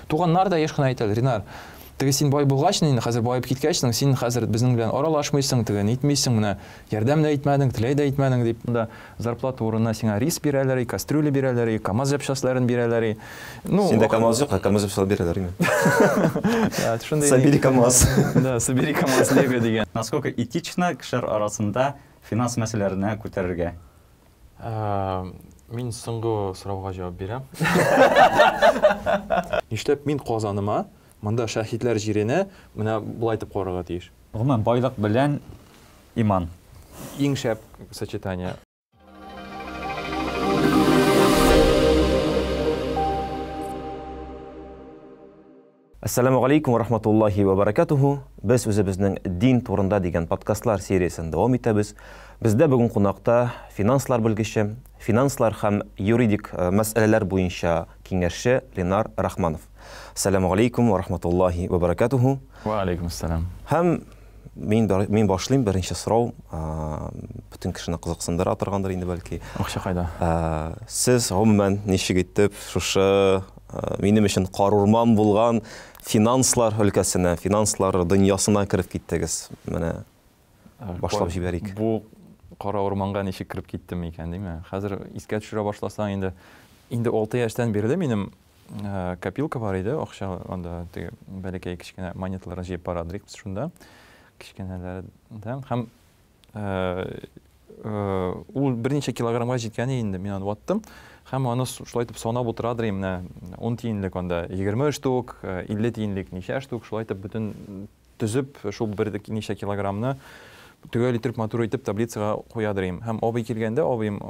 Туганнар да еш кына әйтәләр, Ринар, теге син бай булгач, инде хәзер баеп киткәч, син хәзер безнең белән аралашмыйсың, теге нитмисең, менә ярдәм дә итмәдең, теләй дә итмәдең дип. Монда зарплата урынына сиңа рис бирәләр, и кастрюля бирәләр, и КАМАЗ запчастьларын бирәләр. И. Ну, Синдә КАМАЗ юк, ә КАМАЗ запчастьлар бирәләр инде. Да, шундый. Собери КАМАЗ. Да, собери КАМАЗ Лего дигән. Насколько этично кешеләр арасында финанс мәсьәләләренә күтәрергә? Мин соңгы сорауга җавап бирәм. Нишләп мин Казаныма, монда шәһитләр җиренә менә болай итеп карарга тиеш? Гомумән, байлык белән иман. Иң шәп сочетание. Ассаламу алейкум ва рахматуллахи ва баракатуху. Без үзебезнең дин турында дигән подкастлар сериясен дәвам итәбез. Бездә бүген кунакта финанслар белгече, финанслар һәм юридик мәсьәләләр буенча киңәшче Ленар Рахманов. Ассаламу алейкум ва рахматуллахи ва баракатуху. Ва алейкум ассалам. Һәм мин башлыйм. Беренче сорау бөтен кешене кызыксындыра торгандыр инде бәлки. Акча кайда? Сез гомумән ничек итеп шушы минем өчен карурман булган финанслар өлкәсенә, финанслар дөньясына кереп киттегез? Менә башлап җибәрик. Бу кара урманга ничек кереп киттем икән, димме? Хәзер искә төшерә башласаң инде, инде 6 яшьтән бирле минем копилка бар иде, акча анда теге бәләкәй кечкенә монеталарны җыеп бара идек без шунда. Кечкенәләрдән һәм ул берничә килограммга җиткән инде, мин аны ваттым. Һәм аны шулай итеп санап утыра идем, менә 10 тиенлек анда 20 штук, 50 тиенлек ничә штук, шулай итеп бөтен төзеп, шул бер ничә килограммны төгәл итеп, матур итеп таблицага куя идем. Һәм абый килгәндә, абыем,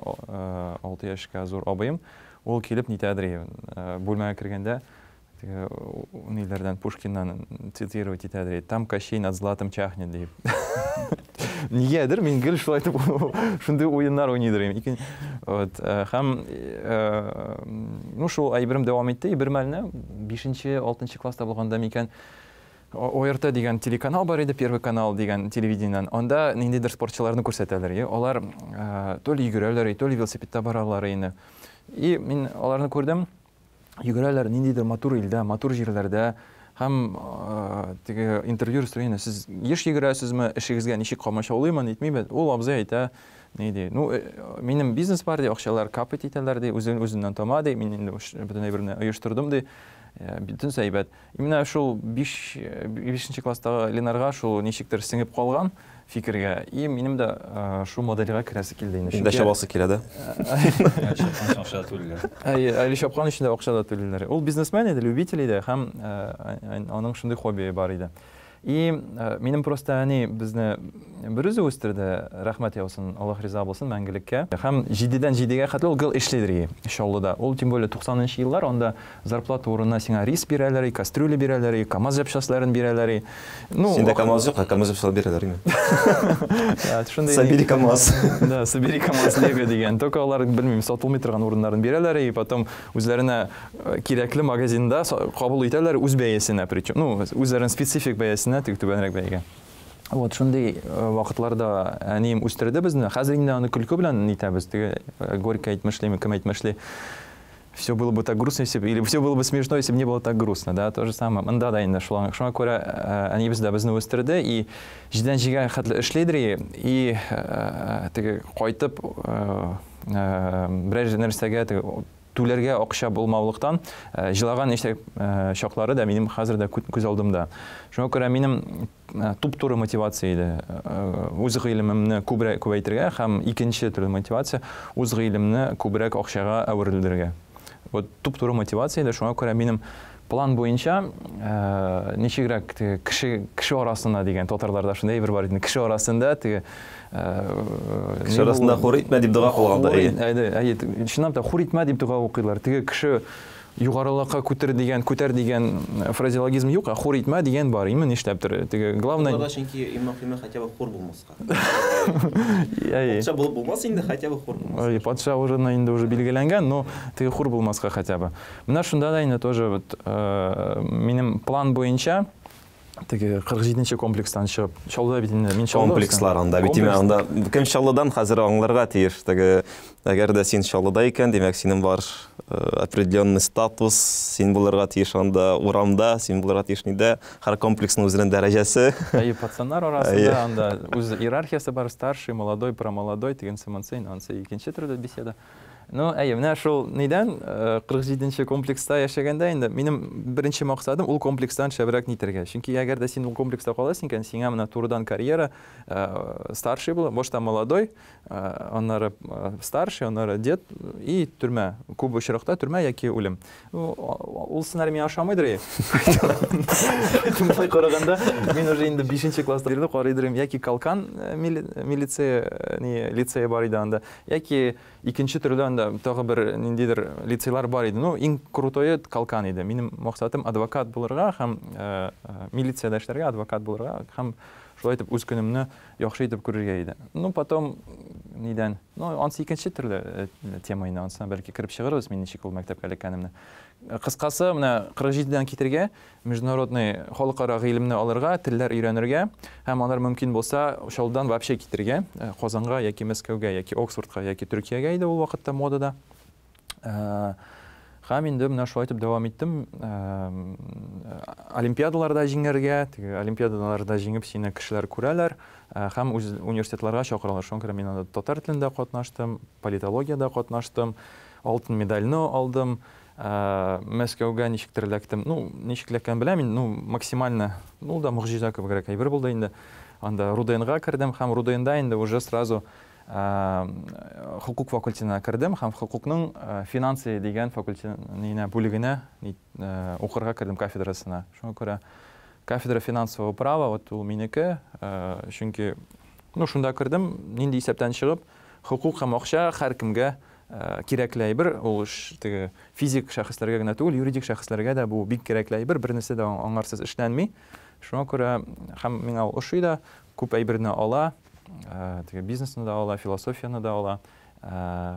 6 яшькә зур абыем, ул килеп нитәдер, бүлмәгә кергәндә, теге ниләрдән, Пушкиннан цитировать итәдер, там Кощей над златом чахнет, дип. Нигәдер мин гел шулай итеп шундый уеннар уйныйдыр идем. Вот, һәм ну шул әйберем дәвам итте. Бер мәлне 5-6 класста булганда микән, ОРТ дигән телеканал бар иде, Первый канал дигән телевидениедән. Анда ниндидер спортчыларны күрсәтәләр. Алар то ли йөгерәләр, то ли велосипедта баралар инде. И мин аларны күрдем. Йөгерәләр ниндидер матур илдә, матур җирләрдә. Һәм теге интервью сорыйны, сез еш йөгерәсезме, эшегезгә ничек комачаулыймы, нитмиме? Ул абзый әйтә, ни ди, ну, минем бизнес бар ди, акчалар капать итәләр ди, үзен үзеннән тома ди, мин инде бөтен әйберне оештырдым ди, бөтенесе әйбәт. Именно шул 5 класстагы Ленарга шул ничектер сеңеп калган фикергә. И минем дә шул модельгә керәсе килде инде. Инде чабасы килә дә. Чапкан акча түлиләр. Әйе, әле чапкан өчен дә акча да түлиләр. Ул бизнесмен иде, любитель иде һәм аның шундый хобби бар иде. И минем просто әни безне берүзе үстерде, рәхмәт яусын, Аллаһ риза булсын мәңгелеккә. Һәм 7-дән 7-гә хәтле ул гел эшлидер Чаллыда. Ул тем более 90-нчы еллар, анда зарплата урынына сиңа рис бирәләр, и кастрюля бирәләр, и КАМАЗ запчастьларын бирәләр. Ну, синдә КАМАЗ юк, ә КАМАЗ запчастьлар бирәләр инде. Да, шундый. Собери КАМАЗ. Да, собери КАМАЗ Лего дигән. Только алар, белмим, сатылмый торган урыннарын бирәләр, и потом үзләренә кирәкле магазинда кабул итәләр үз бәясенә, причем, ну, үзләренең специфик бәясенә, тик түбәнрәк бәягә. Вот шундый вакытларда әнием үстерде безне. Хәзер инде аны көлке белән нитәбез. Теге Горький әйтмешли, кем әйтмешли, все было бы так грустно, если бы, или все было бы смешно, если бы не было так грустно, да, то же самое. Монда да инде шуңа, шуңа күрә әниебез дә безне үстерде, и җидән җигә хәтле эшлидер, и теге кайтып берәр нәрсәгә теге түләргә акча булмаулыктан җылаган ничә чаклары да минем хәзер дә күз алдымда. Шуңа күрә минем туп-туры мотивация иде. Үз гыйлемемне күбрәк күбәйтергә һәм икенче төрле мотивация үз гыйлемне күбрәк акчага әверелдерергә. Вот туп-туры мотивация иде. Шуңа күрә минем план буенча ничегрәк теге кеше арасында дигән татарларда шундый әйбер бар иде. Кеше арасында теге кеше арасында хур итмә дип дога кылганда. Әйе, чынлап та хур итмә дип дога укыйлар. Теге кеше югарылыкка күтәр дигән, күтәр дигән фразеологизм юк, ә хур итмә дигән бар. Именно нишләптер? Теге главное. Татарда чөнки иң мөһиме хотя бы хур булмаска. Патша булып булмас инде, хотя бы хур булмаска. Ой, патша уже инде уже билгеләнгән, но теге хур булмаска хотя бы. Менә шунда да инде тоже вот минем план буенча Теге 47 нче комплекстан чыгып, Чаллыда бит инде, мин Чаллыда. Комплекслар анда бит имә, анда кем Чаллыдан хәзер аңларга тиеш. Теге әгәр дә син Чаллыда икән, димәк, синең бар определенный статус, син булырга тиеш анда урамда, син булырга тиеш нидә, һәр комплексның үзенең дәрәҗәсе. Әйе, пацаннар арасында анда үз иерархиясе бар, старший, молодой, промолодой, тегенсе, монсы, ансы икенче төрле беседа. Ну, әйе, менә шул нидән, 47 нче комплекста яшәгәндә инде минем беренче максатым ул комплекстан шәбрәк нитәргә. Чөнки әгәр дә син ул комплекста каласың икән, сиңа менә турыдан карьера, старший була, башта молодой, аннары старший, аннары дед и төрмә. Күп очракта төрмә яки үлем. Ул сценарий миңа ошамыйдыр. Болай караганда, мин уже инде 5 класста йөрдем, карыйдыр яки Калкан милиция, не, лицее бар иде анда, яки Икенче төрле анда тагы бер ниндидер лицейлар бар иде. Ну, иң крутое Калкан иде. Минем максатым адвокат булырга һәм милициядә эшләргә, адвокат булырга һәм шулай итеп үз көнемне яхшы итеп күрергә иде. Ну, потом нидән? Ну, ансы икенче төрле тема инде, ансына бәлки кереп чыгырбыз, мин ничек ул мәктәпкә эләккәнемне. Кыскасы, менә 47-дән китергә, международный халыкара гыйлемне алырга, телләр өйрәнергә һәм алар мөмкин булса, Чаллыдан вообще китергә, Казанга яки Мәскәүгә, яки Оксфордка, яки Төркиягә иде ул вакытта модада. Һәм инде менә шулай итеп дәвам иттем. Олимпиадаларда җиңәргә, теге олимпиадаларда җиңеп сине кешеләр күрәләр һәм үз университетларга чакыралар. Шуңа күрә мин анда татар телендә катнаштым, политологиядә катнаштым, алтын медальне алдым. Мәскәүгә ничектер эләктем. Ну, ничек эләккән беләм инде, ну, максимально, ну, да могҗиза кебегрәк әйбер булды инде. Анда РУДНга кердем һәм РУДНда инде уже сразу хокук факультетына кердем һәм хокукның финансы дигән факультетына бүлегенә укырга кердем кафедрасына. Шуңа күрә кафедра финансового права, вот ул минеке, чөнки, ну, шунда кердем, нинди исәптән чыгып, хокук һәм акча һәркемгә кирәкле әйбер, ул теге физик шәхесләргә генә түгел, юридик шәхесләргә дә бу бик кирәкле әйбер, бернәрсә дә аңарсыз эшләнми. Шуңа күрә һәм миңа ул ошый да, күп әйберне ала, теге бизнесны да ала, философияне дә ала,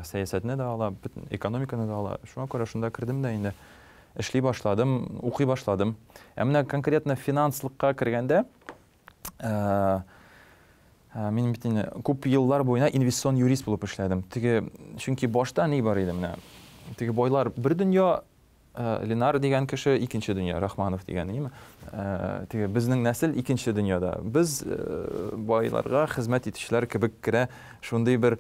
сәясәтне дә ала, бөтен экономиканы да ала. Шуңа күрә шунда кердем дә инде эшли башладым, укый башладым. Ә менә конкретно финанслыкка кергәндә, Мин бит инде күп еллар буена инвестицион юрист булып эшләдем. Теге, чөнки башта ни бар иде менә. Теге байлар бер дөнья, Ленар дигән кеше икенче дөнья, Рахманов дигән, әйеме? Теге безнең нәсел икенче дөньяда. Без байларга хезмәт итүчеләр кебек керә, шундый бер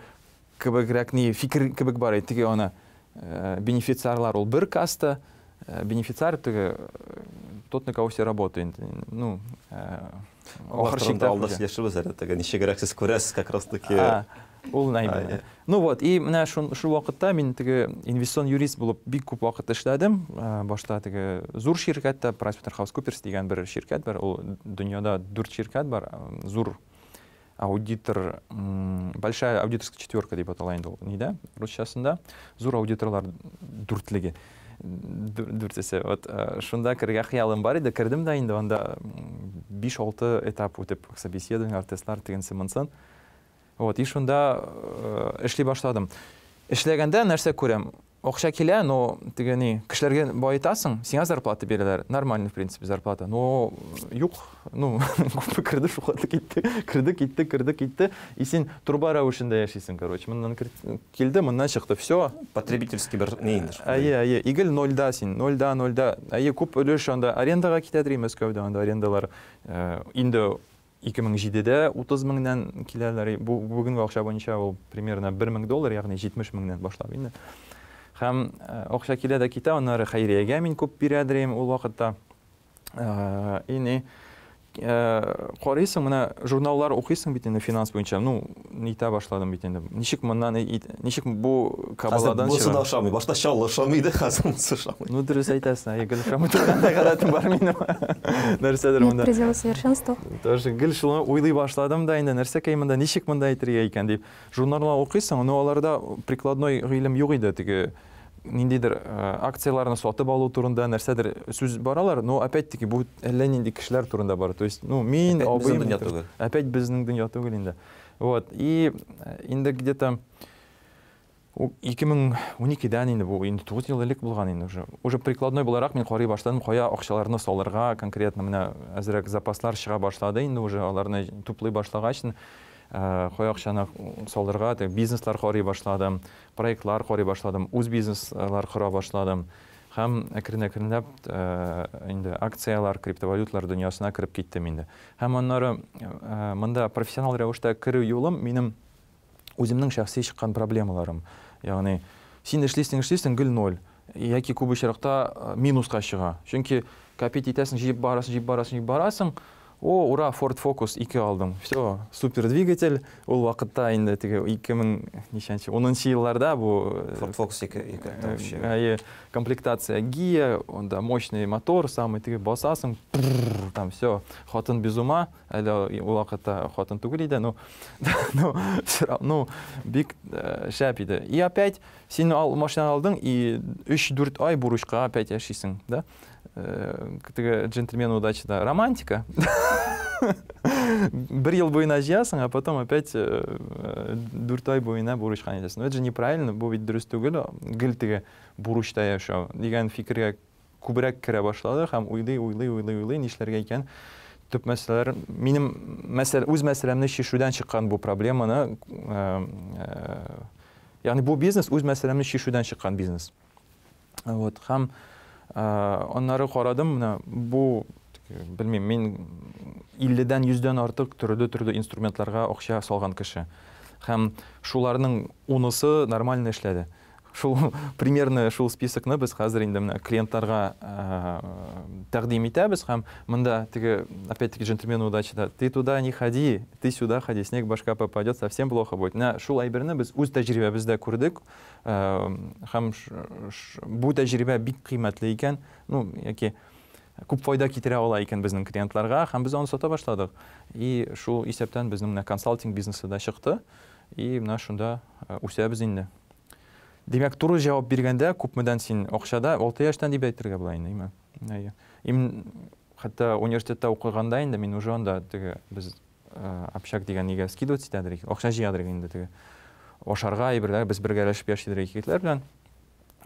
кебегрәк ни фикер кебек бар иде. Теге аны бенефициарлар ул бер каста, бенефициар теге тот, на кого все работают. Ну, ахыр чиктә алда сөйләшербез әле, теге ничегрәк сез күрәсез как раз таки. Ул нәйме. Ну вот, и менә шул вакытта мин теге инвестицион юрист булып бик күп вакыт эшләдем. Башта теге зур ширкәттә PricewaterhouseCoopers дигән бер ширкәт бар. Ул дөньяда 4 ширкәт бар. Зур аудитор, большая аудиторская четверка дип атала инде ул нидә, русчасында. Зур аудиторлар дүртлеге. Дүртесе. Вот шунда керергә хыялым бар иде. Кердем дә инде анда 5-6 этап үтеп, собеседование, тестлар, тегенсе, монсын. Вот, и шунда эшли башладым. Эшләгәндә нәрсә күрәм? Акча килә, но теге ни, кешеләргә баетасың, сиңа зарплата бирәләр, нормальный, в принципе, зарплата. Но юк, ну, күпме керде, шул хәтле китте, керде, китте, керде, китте. И син труба рәвешендә яшисең, короче. Моннан килде, моннан чыкты, все. Потребительский бер ни инде. Әйе, әйе, и гел нольдә син, нольдә, нольдә. Әйе, күп өлеш анда арендага китә, ди Мәскәүдә, анда арендалар инде 2007-дә 30 меңнән киләләр. Бу бүгенге акча буенча ул примерно 1000 доллар, ягъни 70 меңнән башлап инде. Һәм акча килә дә китә, аннары хәйриягә мин күп бирә дим ул вакытта. И карыйсың, менә журналлар укыйсың бит инде финанс буенча. Ну, нитә башладым бит инде. Ничек моннан, ничек бу кабаладан чыга? Бусы да ошамый. Башта Чаллы ошамый иде, хәзер монысы ошамый. Ну, дөрес әйтәсең, әйе, гел ошамый торган гадәтем бар минем. Нәрсәдер монда. Нет предела совершенству. Тоже гел шуны уйлый башладым да инде, нәрсәкәй монда, ничек монда әйтергә икән дип. Журналлар укыйсың, но аларда прикладной гыйлем юк иде, теге ниндидер акцияләрне сатып алу турында нәрсәдер сүз баралар, но опять-таки бу әллә нинди кешеләр турында бара. То есть, ну, мин, абыем, опять безнең дөнья түгел инде. Вот, и инде где-то 2012-дән инде бу инде 9 ел элек булган инде уже. Уже прикладной буларак мин карый башладым, кая акчаларны салырга, конкретно менә әзрәк запаслар чыга башлады инде уже аларны туплый башлагач, кая акчаны салырга, теге бизнеслар карый башладым, проектлар карый башладым, үз бизнеслар кора башладым. Һәм әкрен-әкренләп инде акцияләр, криптовалюталар дөньясына кереп киттем инде. Һәм аннары монда профессионал рәвештә керү юлым минем үземнең шәхси чыккан проблемаларым. Ягъни син эшлисең, эшлисең, гел ноль. Яки күп очракта минуска чыга. Чөнки копить итәсең, җыеп барасың, җыеп барасың, җыеп барасың. О, ура, Ford Focus 2 алдым. Все, супер двигатель. Ул вакытта инде теге 2000 ничәнче, 10 елларда бу Ford Focus 2, 2 это вообще. Әйе, комплектация Гия, онда мощный мотор, самый теге басасың, там все, хатын без ума, әле ул вакытта хатын түгел иде, но, но все равно бик шәп иде. И опять син ал, машина алдың, и 3-4 ай бурычка опять яшисең, да? Теге джентльмен удачи, да, романтика. Бер ел буена җыясың, а потом опять 4 ай буена бурычка нитәсең. Но это же неправильно, бу бит дөрес түгел, гел теге бурычта яшәү дигән фикергә күбрәк керә башлады һәм уйлый, уйлый, уйлый, уйлый, нишләргә икән. Төп мәсьәләләр, минем мәсьәлә, үз мәсьәләмне чишүдән чыккан бу проблеманы, ягъни бу бизнес үз мәсьәләмне чишүдән чыккан бизнес. Вот, һәм аннары карадым, менә бу, белмим, мин 50-дән 100-дән артык төрле-төрле инструментларга акча салган кеше. Һәм шуларның унысы нормально эшләде. Шул примерно шул списокны без хәзер инде менә клиентларга тәкъдим итәбез һәм монда теге опять-таки джентльмен удачи, да, ты туда не ходи, ты сюда ходи, снег башка попадет, совсем плохо будет. Менә шул әйберне без үз тәҗрибәбездә күрдек, һәм бу тәҗрибә бик кыйммәтле икән, ну, яки күп файда китерә ала икән безнең клиентларга, һәм без аны сата башладык. И шул исәптән безнең менә консалтинг бизнесы да чыкты, и менә шунда үсәбез инде. Димәк, туры җавап биргәндә, күпмедән син акчада, 6 яшьтән дип әйтергә була инде, әйме? Әйе. Им хәтта университетта укыганда инде мин уже анда теге без общак дигән нигә скидывать итәдер, акча җыядыр инде теге. Ашарга әйберләр без бергәләшеп яшидер егетләр белән.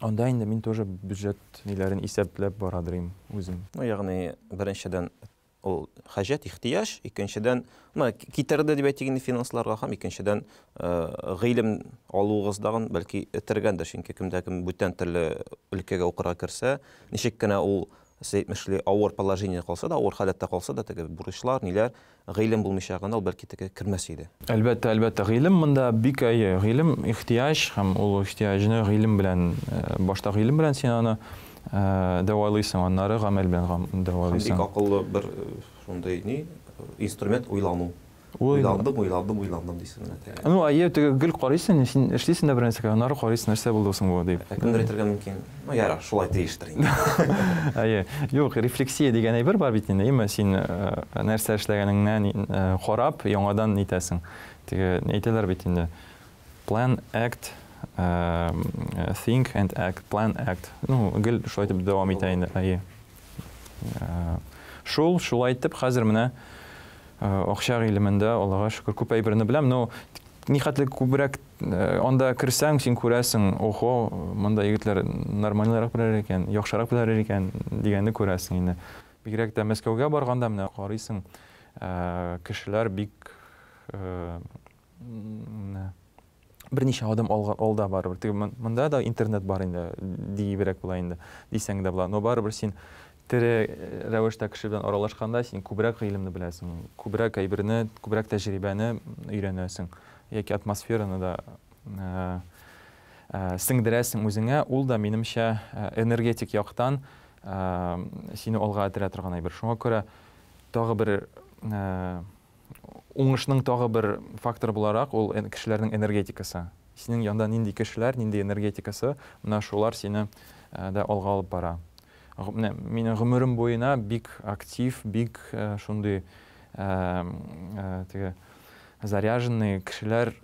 Анда инде мин тоже бюджет ниләрен исәпләп барадыр им үзем. Ну, ягъни беренчедән ул хаҗәт, ихтыяҗ, икенчедән, менә китерде дип әйтик инде финансларга һәм икенчедән гыйлем алуыгыз дагын бәлки этергәндер, чөнки кемдә кем бүтән төрле өлкәгә укырга керсә, ничек кенә ул сез әйтмешли авыр положение калса да, авыр халәттә калса да, теге бурычлар, ниләр, гыйлем булмыйча гына ул бәлки теге кермәс иде. Әлбәттә, әлбәттә, гыйлем монда бик әйе, гыйлем ихтыяҗ һәм ул ихтыяҗны гыйлем белән, башта гыйлем белән син аны дәвалыйсың, аннары гамәл белән дәвалыйсың. Бик акыллы бер шундый ни, инструмент уйлану. Уйландым, уйландым, уйландым дисең менә теге. Ну, әйе, теге гел карыйсың, син эшлисең дә бер нәрсәгә, аннары карыйсың, нәрсә булды соң бу дип. Ә кемдер әйтергә мөмкин, ну, ярар, шулай тиештер инде. Әйе, юк, рефлексия дигән әйбер бар бит инде, әйеме, син нәрсә эшләгәнеңнән карап, яңадан нитәсең. Теге әйтәләр бит инде, plan, act, think and act, plan, act. Ну, гел шулай итеп дәвам итә инде, әйе. Шул, шулай итеп, хәзер менә акча гыйлемендә, Аллага шөкер, күп әйберне беләм, но нихәтле күбрәк анда керсәң, син күрәсең, охо, монда егетләр нормальлерак беләләр икән, яхшырак беләләр икән дигәнне күрәсең инде. Бигрәк тә Мәскәүгә барганда менә карыйсың, кешеләр бик берничә адым алда барыбер. Теге монда да интернет бар инде, диебрәк була инде, дисәң дә була. Но барыбер син тере рәвештә кеше белән аралашканда син күбрәк гыйлемне беләсең, күбрәк әйберне, күбрәк тәҗрибәне өйрәнәсең, яки атмосфераны да сеңдерәсең үзеңә. Ул да минемчә энергетик яктан сине алга этәрә торган әйбер. Шуңа күрә тагы бер уңышның тагы бер фактор буларак ул кешеләрнең энергетикасы. Синең янда нинди кешеләр, нинди энергетикасы, менә шулар сине дә алга алып бара. Менә минем гомерем буена бик актив, бик шундый теге заряженный кешеләр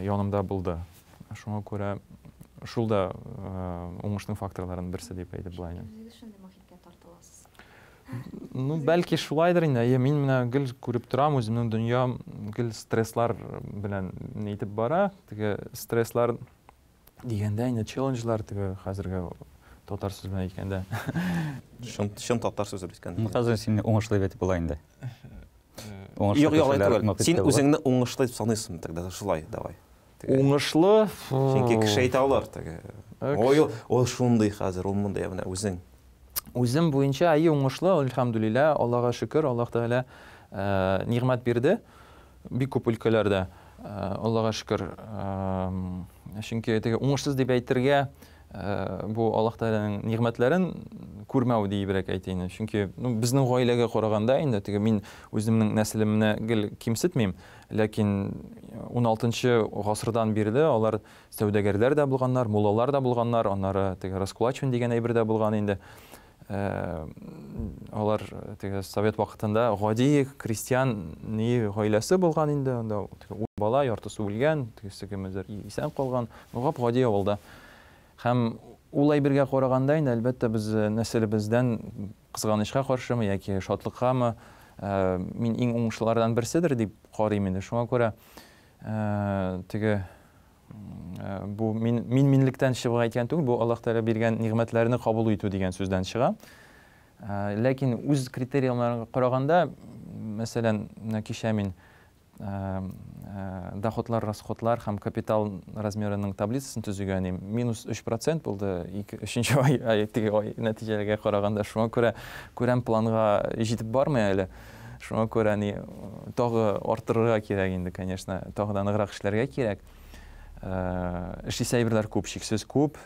янымда булды. Шуңа күрә шул да уңышның факторларының берсе дип әйтеп була инде. Үзегез шундый мохиткә тартыласыз. Ну, бәлки шулайдыр инде. Әйе, мин менә гел күреп торам, үземнең дөньям гел стресслар белән ни итеп бара. Теге стресслар Дигәндә инде челленджлар теге хәзерге татар сүзе белән әйткәндә. Чын, чын татар сүзе белән әйткәндә. Хәзер сине уңышлы дип әйтеп була инде. Юк, юк, алай түгел. Син үзеңне уңышлы дип саныйсың тогда, шулай, давай. Уңышлы. Чөнки кеше әйтә алар теге. Ой, ул шундый хәзер, ул мондый, менә үзең. Үзем буенча әйе уңышлы, әлхәмдүлилләһ, Аллага шөкер, Аллаһ Тәгалә нигъмәт бирде бик күп өлкәләрдә. Аллага шөкер. Чөнки теге уңышсыз дип әйтергә бу Аллаһ Тәгаләнең нигъмәтләрен күрмәү диебрәк әйтәйин. Чөнки ну, безнең гаиләгә караганда инде теге мин үземнең нәселемне гел кимсетмим, ләкин 16 гасырдан бирле алар сәүдәгәрләр дә булганнар, муллалар да булганнар, аннары теге раскулачивание дигән әйбер дә булган инде. Алар теге совет вакытында гади крестьян ни гаиләсе булган инде, анда теге ун бала, яртысы үлгән, тегесе кемдер исән калган, гап-гади авылда. Һәм ул әйбергә караганда инде, әлбәттә, без нәселебездән кызганычка каршымы яки шатлыккамы, мин иң уңышлылардан берседер дип карыйм инде. Шуңа күрә теге бу мин мин минлектән чыгып әйткән түгел, бу Аллаһ Тәгалә биргән нигъмәтләрне кабул итү дигән сүздән чыга. Ләкин үз критерийларына караганда, мәсәлән, менә кичә мин доходлар, расходлар һәм капитал размерының таблицасын төзегән идем. Минус 3% булды ике, өченче ай, ай, теге ай нәтиҗәләргә караганда. Шуңа күрә күрәм планга җитеп бармый әле. Шуңа күрә ни тагы арттырырга кирәк инде, конечно, тагы да ныграк эшләргә кирәк. Эшлисе әйберләр күп, чиксез күп.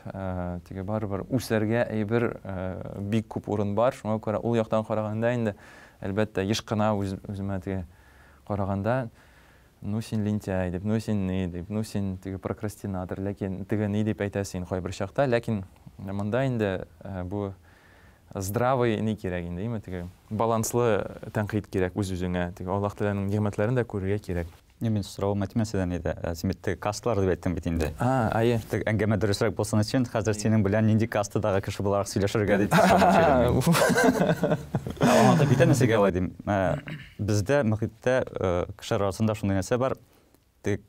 Теге барыбер үсәргә әйбер бик күп урын бар. Шуңа күрә ул яктан караганда инде, әлбәттә, еш кына үз, үземә теге караганда, ну син лентяй дип, ну син ни дип, ну син теге прокрастинатор, ләкин теге ни дип әйтәсең кайбер чакта, ләкин монда инде бу здравый ни кирәк инде, әйме, теге баланслы тәнкыйть кирәк үз-үзеңә, теге Аллаһ Тәгаләнең нигъмәтләрен дә күрергә кирәк. Не, мин соравым әйтмә сездән иде. Син бит теге касталар дип әйттең бит инде. А, әйе. Теге әңгәмә дөресрәк булсын өчен, хәзер синең белән нинди кастадагы кеше буларак сөйләшергә дип Аңлатып китә нәрсәгә алай дим. Бездә мөхиттә кешеләр арасында шундый нәрсә бар. Теге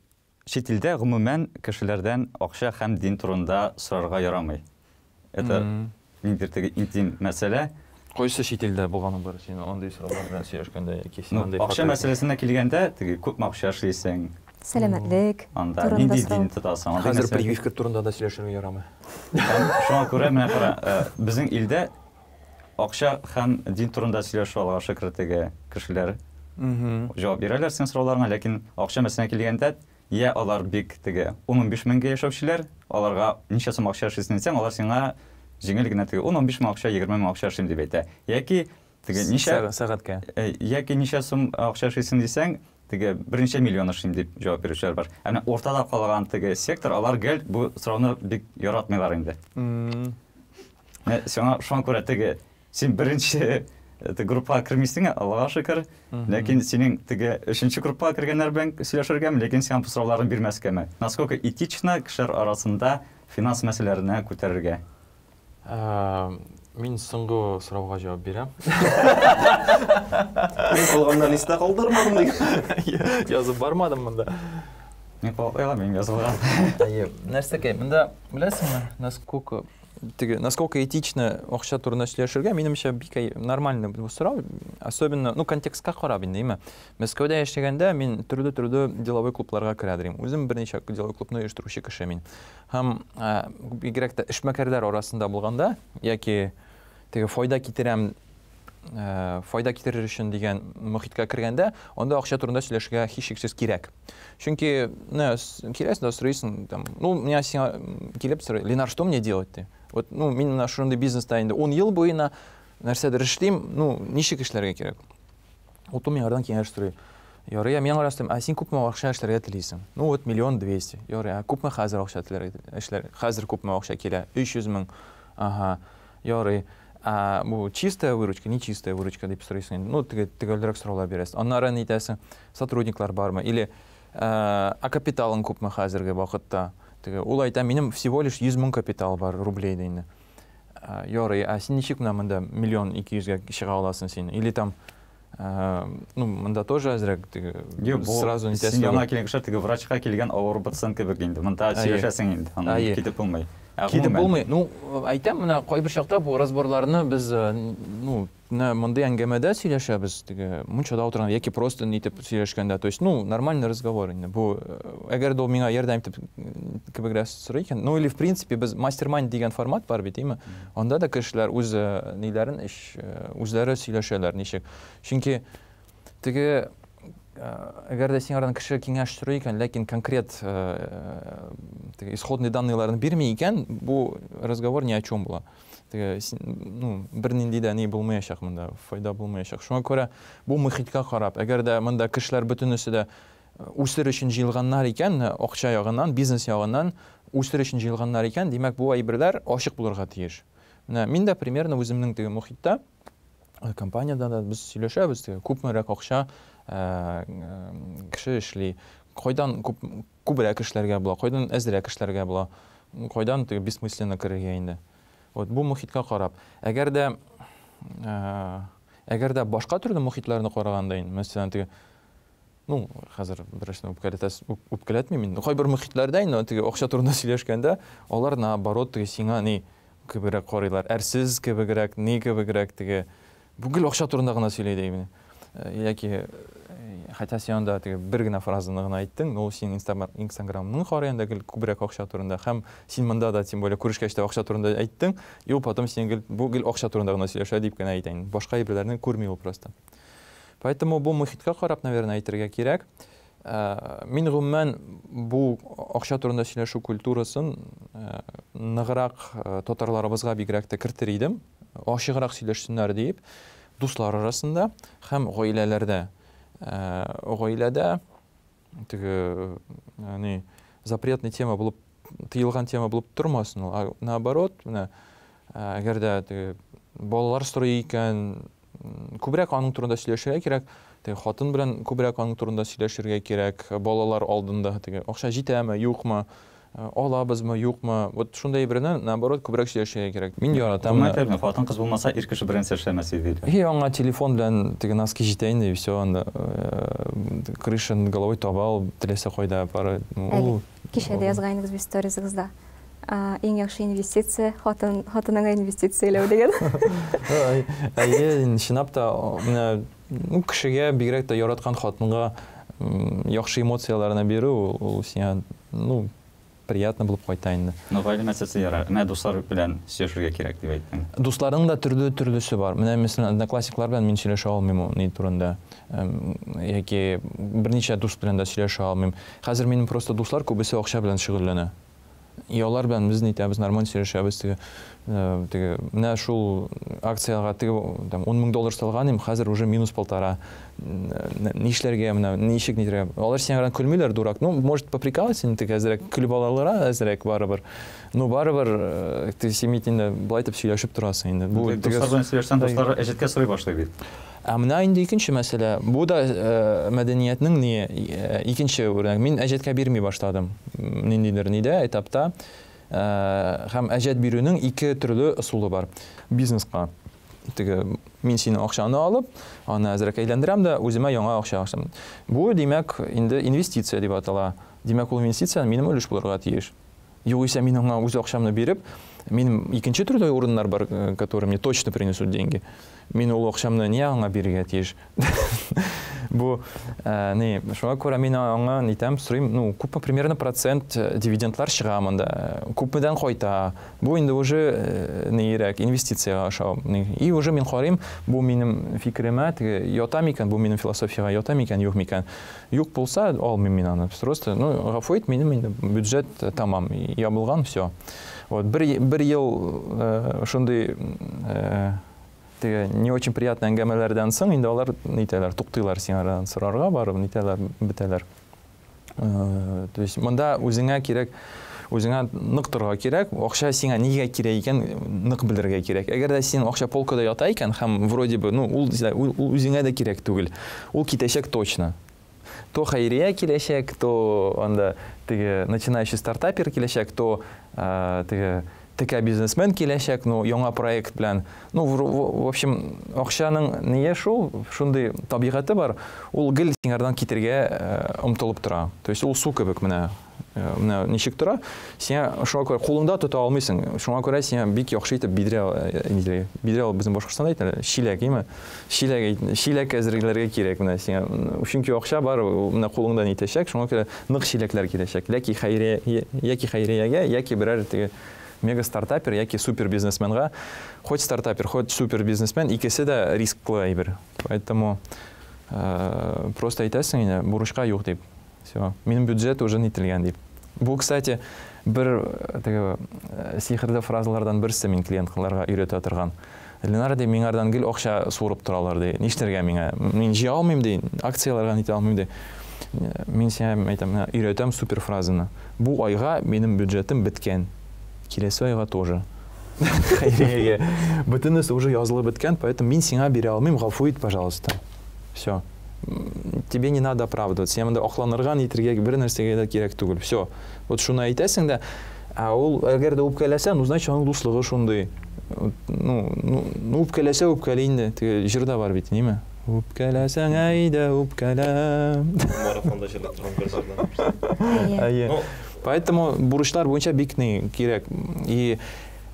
чит илдә гомумән кешеләрдән акча һәм дин турында сорарга ярамый. Это ниндидер теге интим мәсьәлә. Кайсы чит илдә булганың бар син андый сораулар белән сөйләшкәндә яки син андый Акча мәсьәләсенә килгәндә, теге күпме акча эшлисең? Сәламәтлек Анда нинди дин тотасың? Хәзер прививка турында да сөйләшергә ярамый. Шуңа күрә менә кара, безнең илдә акча һәм дин турында сөйләшү алга шөкер теге кешеләр җавап бирәләр синең сорауларыңа, ләкин акча мәсьәләсенә килгәндә, Я алар бик теге ун-унбиш меңгә яшәүчеләр, аларга ничә сум акча эшлисең дисәң, алар сиңа җиңел генә теге ун-унбиш мең акча, 20 мең акча эшлим дип әйтә. Яки теге ничә сәгатькә. Яки ничә сум акча эшлисең дисәң, теге берничә миллион эшлим дип җавап бирүчеләр бар. Ә менә уртада калган теге сектор, алар гел бу сорауны бик яратмыйлар инде. Менә сиңа шуңа күрә теге Син беренче группага кермисең, Аллага шөкер. Ләкин синең теге өченче группага кергәннәр белән сөйләшергәме, ләкин сиңа бу сорауларны бирмәскәме? Насколько этично кешеләр арасында финанс мәсьәләләренә күтәрергә? Мин соңгы сорауга җавап бирәм. Мин калганнарын истә калдырмадым диген. Язып бармадым монда. Мин кабатлый мин язылган. Әйе, нәрсәкәй, монда беләсеңме, насколько теге насколько этично акча турында сөйләшергә, минемчә, бик нормальный бу сорау, особенно, ну, контекстка карап инде, әйме. Мәскәүдә яшәгәндә мин төрле-төрле деловой клубларга керә идем. Үзем берничә деловой клубны оештыручы кеше мин. Һәм бигрәк тә эшмәкәрләр арасында булганда яки теге файда китерәм файда китерер өчен дигән мохиткә кергәндә, анда акча турында сөйләшергә һичшиксез кирәк. Чөнки, менә киләсең дә сорыйсың, там, ну, менә сиңа килеп сорый, Ленар, что мне делать ди. Вот, ну, мин менә шундый бизнеста инде 10 ел буена нәрсәдер эшлим, ну, ничек эшләргә кирәк? Вот ул миңардан киңәш сорый. Ярый, ә мин аңа сорыйм, ә син күпме акча эшләргә телисең? Ну, вот, миллион двести. Ярый, ә күпме хәзер акча теләргә, эшләр, хәзер күпме акча килә? 300 мең. Ага. Ярый. Ә бу чистая выручка, не чистая выручка дип сорыйсың инде. Ну, теге төгәлрәк сораулар бирәсең. Аннары ни әйтәсең? Сотрудниклар бармы? Или ә капиталың күпме хәзерге вакытта? Теге ул әйтә, минем всего лишь 100 мең капитал бар рублейда инде. Ярый, ә син ничек менә монда миллион ике йөзгә чыга аласың син? Или там Ну, монда тоже әзрәк теге сразу нитәсе. Син яңа килгән кеше теге врачка килгән авыру пациент кебек инде. Монда сөйләшәсең инде, аны китеп булмый. Китеп булмый. Ну, әйтәм, менә кайбер чакта бу разборларны без, ну, менә мондый әңгәмәдә сөйләшәбез, теге мунчада утырган яки просто нитеп сөйләшкәндә, то есть, ну, нормальный разговор инде. Бу әгәр дә ул миңа ярдәм итеп кебегрәк сорый икән, ну, или в принципе без мастер-майнд дигән формат бар бит, әйме? Анда да кешеләр үз ниләрен эш үзләре сөйләшәләр ничек. Чөнки теге әгәр дә сиңардан кеше киңәш сорый икән, ләкин конкрет теге исходный данныйларын бирми икән, бу разговор ни о чем була. Теге, ну, бернинди дә ни булмаячак монда, файда булмаячак. Шуңа күрә бу мөхиткә карап, әгәр дә монда кешеләр бөтенесе дә үсер өчен җыелганнар икән, акча ягыннан, бизнес ягыннан үсер өчен җыелганнар икән, димәк, бу әйберләр ачык булырга тиеш. Менә мин дә примерно үземнең теге мөхиттә, компаниядә дә без сөйләшәбез, теге күпмерәк акча кеше эшли, кайдан күп, күбрәк эшләргә була, кайдан әзрәк эшләргә була, кайдан теге бессмысленно керергә инде. Вот бу мөхиткә карап. Әгәр дә әгәр дә башка төрле мөхитләрне караганда инде, мәсәлән, теге ну, хәзер берәрсен үпкәләтәс, үпкәләтмим инде. Кайбер мөхитләрдә инде теге акча турында сөйләшкәндә, алар наоборот теге сиңа ни кебегрәк карыйлар, әрсез кебегрәк, ни кебегрәк теге бу гел акча турында гына сөйли ди инде. Яки хотя син анда теге бер генә фразаны гына әйттең, но ул синең Инстаграмның карый анда гел күбрәк акча турында һәм син монда да тем более күрешкәч тә акча турында әйттең, и ул потом син гел бу гел акча турында гына сөйләшә дип кенә әйтә инде. Башка әйберләрне күрми ул просто. Поэтому бу мөхиткә карап, наверное, әйтергә кирәк. Мин гомумән бу акча турында сөйләшү культурасын ныграк татарларыбызга бигрәк тә кертер идем. Ачыграк сөйләшсеннәр диеп, дуслар арасында һәм гаиләләрдә. Гаиләдә теге ни запретный тема булып, тыелган тема булып тормасын ул. А наоборот, менә әгәр дә теге балалар сорый икән, күбрәк аның турында сөйләшергә кирәк. Теге хатын белән күбрәк аның турында сөйләшергә кирәк. Балалар алдында теге акча җитәме, юкмы, алабызмы, юкмы. Вот шундый әйберне наоборот күбрәк сөйләшергә кирәк. Мин яратам. Гомумән, хатын-кыз булмаса, ир кеше беренче эшләмәс иде. И аңа телефон белән теге носки җитә инде, и все, анда крыша над головой таба ул, теләсә кайда бары. Ул кичә дә язган идегез бит сторизыгызда. Иң яхшы инвестиция хатын хатыныңа инвестицияләү дигән. Әйе, чынлап та, менә ну, кешегә бигрәк тә яраткан хатынга яхшы эмоцияләрне бирү, ул сиңа, ну, приятно булып кайта инде. Ну, гаилә мәсьәләсе ярар. Менә дуслар белән сөйләшергә кирәк дип әйттең. Дусларның да төрле төрлесе бар. Менә мәсәлән, одноклассниклар белән мин сөйләшә алмыйм ул ни турында. Яки берничә дус белән дә сөйләшә алмыйм. Хәзер минем просто дуслар күбесе акча белән шөгыльләнә. И алар белән без нитәбез, нормаль сөйләшәбез, теге, теге, менә шул акциягә теге, там, 10 мең доллар салган идем, хәзер уже минус полтора. Нишләргә, менә, ничек нитәргә? Алар сиңа карап көлмиләр, дурак. Ну, может, поприкалываться, теге әзрәк көлеп алалар, әзрәк барыбер. Ну, барыбер, теге син бит инде былай итеп сөйләшеп торасың инде. Бу дуслар белән сөйләшсәң, дуслар әҗәткә сорый башлый бит. Ә менә инде икенче мәсьәлә. Бу да мәдәниятнең ни икенче үрнәк. Мин әҗәткә бирми башладым. Ниндидер нидә этапта. Һәм әҗәт бирүнең ике төрле ысулы бар. Бизнеска. Теге мин синең акчаны алып, аны әзрәк әйләндерәм дә үземә яңа акча ачам. Бу, димәк, инде инвестиция дип атала. Димәк, ул инвестиция минем өлеш булырга тиеш. Югыйсә мин аңа үз акчамны биреп, минем икенче төрле урыннар бар, которые мне точно принесут деньги. Мин ул акчамны нигә аңа бирергә тиеш? Бу ни, шуңа күрә мин аңа нитәм, сорыйм, ну, күпме примерно процент дивидендлар чыга монда, күпмедән кайта. Бу инде уже ниерәк, инвестициягә ашау. И уже мин карыйм, бу минем фикеремә теге ята микән, бу минем философиягә ята микән, юк микән. Юк булса, алмыйм мин аны. Просто, ну, гафу ит, минем инде бюджет тамам, ябылган, все. Вот, бер ел шундый теге не очень приятный әңгәмәләрдән соң инде алар нитәләр, туктыйлар сиңа сорарга барып, нитәләр, бетәләр. То есть монда үзеңә кирәк, үзеңә нык торырга кирәк, акча сиңа нигә кирәк икән, нык белергә кирәк. Әгәр дә синең акча полкада ята икән һәм вроде бы, ну, ул үзеңә дә кирәк түгел. Ул китәчәк точно. То хәйрия киләчәк, то анда теге начинающий стартапер киләчәк, то теге текә бизнесмен киләчәк, ну, яңа проект белән. Ну, в общем, акчаның ние шул, шундый табигате бар, ул гел сиңардан китергә омтылып тора. То есть ул су кебек менә, менә ничек тора, сиңа шуңа күрә кулыңда тота алмыйсың. Шуңа күрә сиңа бик яхшы итеп бидрә, бидрә ул безнең Башкортстанда әйтелә, чиләк, име? Чиләк, чиләк әзерләргә кирәк менә сиңа. Чөнки акча бар, ул менә кулыңдан итәчәк, шуңа күрә нык чиләкләр киләчәк. Ләки хәйрия, яки хәйриягә, яки берәр теге мега стартапер яки супер бизнесменга, хоть стартапер, хоть супер бизнесмен, икесе дә рисклы әйбер. Поэтому просто әйтәсең инде, бурычка юк дип. Всё, минем бюджет уже нителгән дип. Бу, кстати, бер теге сихерле фразалардан берсе мин клиентларга өйрәтә торган. Ленар ди, миңардан гел акча суырып торалар ди. Нишләргә миңа? Мин җыя алмыйм ди, акцияләргә нитә алмыйм ди. Мин сиңа әйтәм, менә өйрәтәм супер фразаны. Бу айга минем бюджетым беткән. Киләсе айга тоже. Хәйриягә. Бөтенесе уже язылып беткән, поэтому мин сиңа бирә алмыйм, гафу ит, пожалуйста. Всё. Тебе не надо оправдываться. Сиңа монда акланырга, нитергә бер нәрсәгә дә кирәк түгел. Всё. Вот шуны әйтәсең дә, ә ул әгәр дә үпкәләсә, ну, значит, аның дуслыгы шундый. Ну, ну, ну, үпкәләсә үпкәли инде. Теге җыр да бар бит, ниме? Үпкәләсәң, әйдә, үпкәлә. Марафонда җырлап торган бер җырдан. Әйе. Поэтому бурычлар буенча бик ни кирәк. И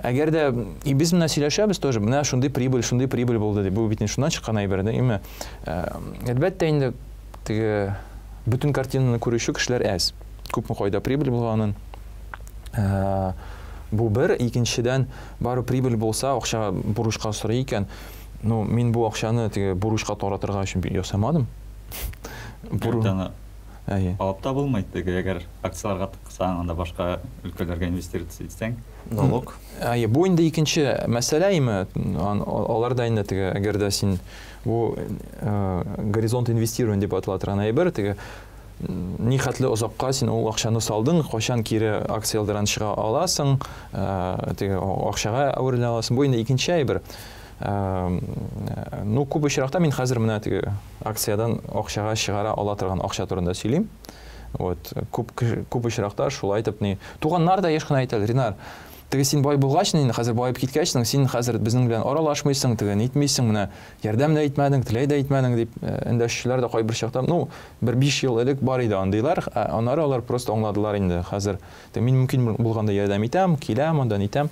әгәр дә и без менә сөйләшәбез тоже, менә шундый прибыль, шундый прибыль булды дип. Бу бит инде шуннан чыккан әйбер, да, име? Әлбәттә инде теге бөтен картинаны күрүче кешеләр әз. Күпме кайда прибыль булганын. Бу бер, икенчедән, бары прибыль булса, акча бурычка сорый икән, ну, мин бу акчаны теге бурычка таратырга өчен ясамадым. Аны алып та булмый, теге әгәр акцияләргә тыксаң, анда башка өлкәләргә инвестировать итсәң. Налог. Әйе, бу инде икенче мәсьәлә име, алар да инде теге, әгәр дә син бу горизонт инвестирования дип атала торган әйбер, теге ни хәтле озакка син ул акчаны салдың, кайчан кире акцияләрдән чыга аласың, теге акчага әверелә аласың. Бу инде икенче әйбер. Ну, күп очракта мин хәзер менә теге акциядән акчага чыгара ала торган акча турында сөйлим. Вот, күп, күп очракта шулай итеп ни. Туганнар да еш кына әйтәләр, Ринар, теге син бай булгач, инде хәзер баеп киткәч, син хәзер безнең белән аралашмыйсың, теге нитмисең, менә ярдәм дә итмәдең, теләй дә итмәдең дип эндәшүчеләр дә кайбер чакта, ну, бер 5 ел элек бар иде андыйлар, аннары алар просто аңладылар инде хәзер. Мин мөмкин булганда ярдәм итәм, киләм, андан итәм,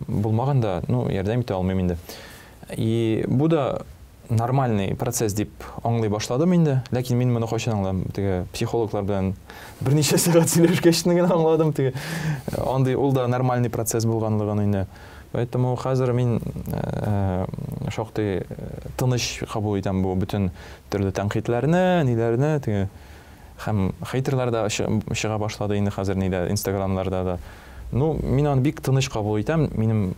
булмаганда, ну, ярдәм итә алмыйм инде. И бу да нормальный процесс дип аңлый башладым инде, ләкин мин моны кайчан аңладым? Теге психологлар белән берничә сәгать сөйләшкәч генә аңладым, теге андый ул да нормальный процесс булганлыгын инде. Поэтому хәзер мин шактый тыныч кабул итәм бу бөтен төрле тәнкыйтьләрне, ниләрне, теге һәм хейтерлар да чыга башлады инде хәзер нидә, инстаграмларда да. Ну, мин аны бик тыныч кабул итәм. Минем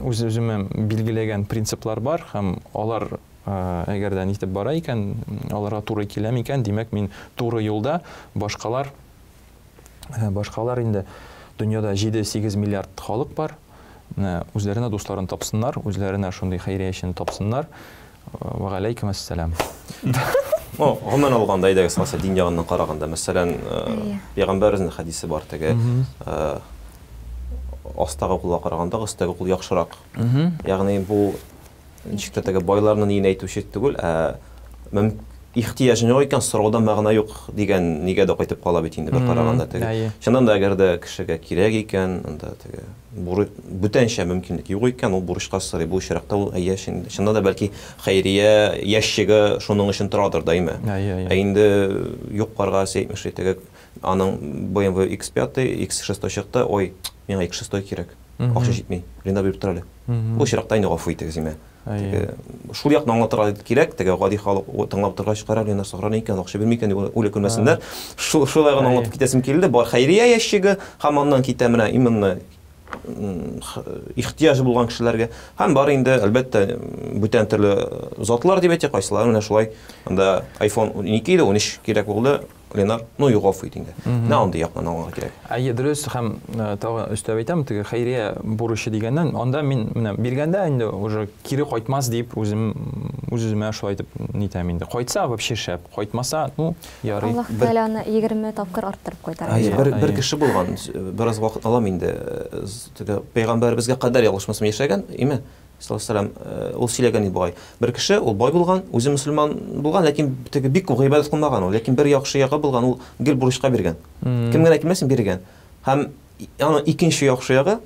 үз-үземә билгеләгән принциплар бар һәм алар әгәр дә нитеп бара икән, аларга туры килә микән, димәк, мин туры юлда. Башкалар, башкалар инде дөньяда 7-8 миллиард халык бар. Менә үзләренә дусларын тапсыннар, үзләренә шундый хәйриячене тапсыннар. Ва алейкум ассалам. Ну, гомумән алганда, әйдәгез, калса, дин ягыннан караганда, мәсәлән, пәйгамбәребезнең хәдисе бар, теге, астагы кулга караганда, өстәге кул яхшырак. Ягъни бу ничек тә теге байларның ниен әйтүче түгел, ә ихтыяҗың юк икән, сораудан мәгънә юк дигән нигә дә кайтып кала бит инде бер караганда теге. Чыннан да, әгәр дә кешегә кирәк икән, анда теге бүтәнчә мөмкинлек юк икән, ул бурычка сорый. Бу очракта ул әйе, чыннан да бәлки хәйрия ящигы шуның өчен торадыр да, әйме? Ә инде юк барга әйтмешли, теге аның BMW X5, X6 чыкты, ой, миңа X6 кирәк. Акча җитми. Ринар биреп тор әле. Бу очракта инде гафу итегез, әйме? Теге шул якны аңлатырга кирәк, теге гади халык тыңлап торгач, кара, Ринар сораган икән, акча бирми икән дип уйлап күрмәсеннәр. Шулай гына аңлатып китәсем килде. Бар хәйрия ящигы һәм аннан китә менә именно ихтыяҗы булган кешеләргә. Һәм бар инде, әлбәттә, бүтән төрле затлар дип әйтик, кайсылары менә шулай анда iPhone 12 иде, 13 кирәк булды, Ленар, ну юк, гафу ит инде. Менә андый яктан аңларга кирәк. Әйе, дөрес, һәм тагы өстәп әйтәм, теге хәйрия бурычы дигәннән, анда мин менә биргәндә инде уже кире кайтмас дип үзем үз-үземә шулай итеп нитәм инде. Кайтса, вообще шәп, кайтмаса, ну, ярый. Аллаһ Тәгалә аны 20 тапкыр арттырып кайтара. Әйе, бер, бер кеше булган, бераз вакыт алам инде. Теге пәйгамбәребезгә кадәр ялгышмасам яшәгән, име? Саллаллаһу алейһи ва ул сөйләгән иде бугай. Бер кеше, ул бай булган, үзе мөселман булган, ләкин теге бик күп гыйбадәт кылмаган ул. Ләкин бер яхшы ягы булган, ул гел бурычка биргән. Кем генә килмәсен биргән. Һәм аның икенче яхшы ягы,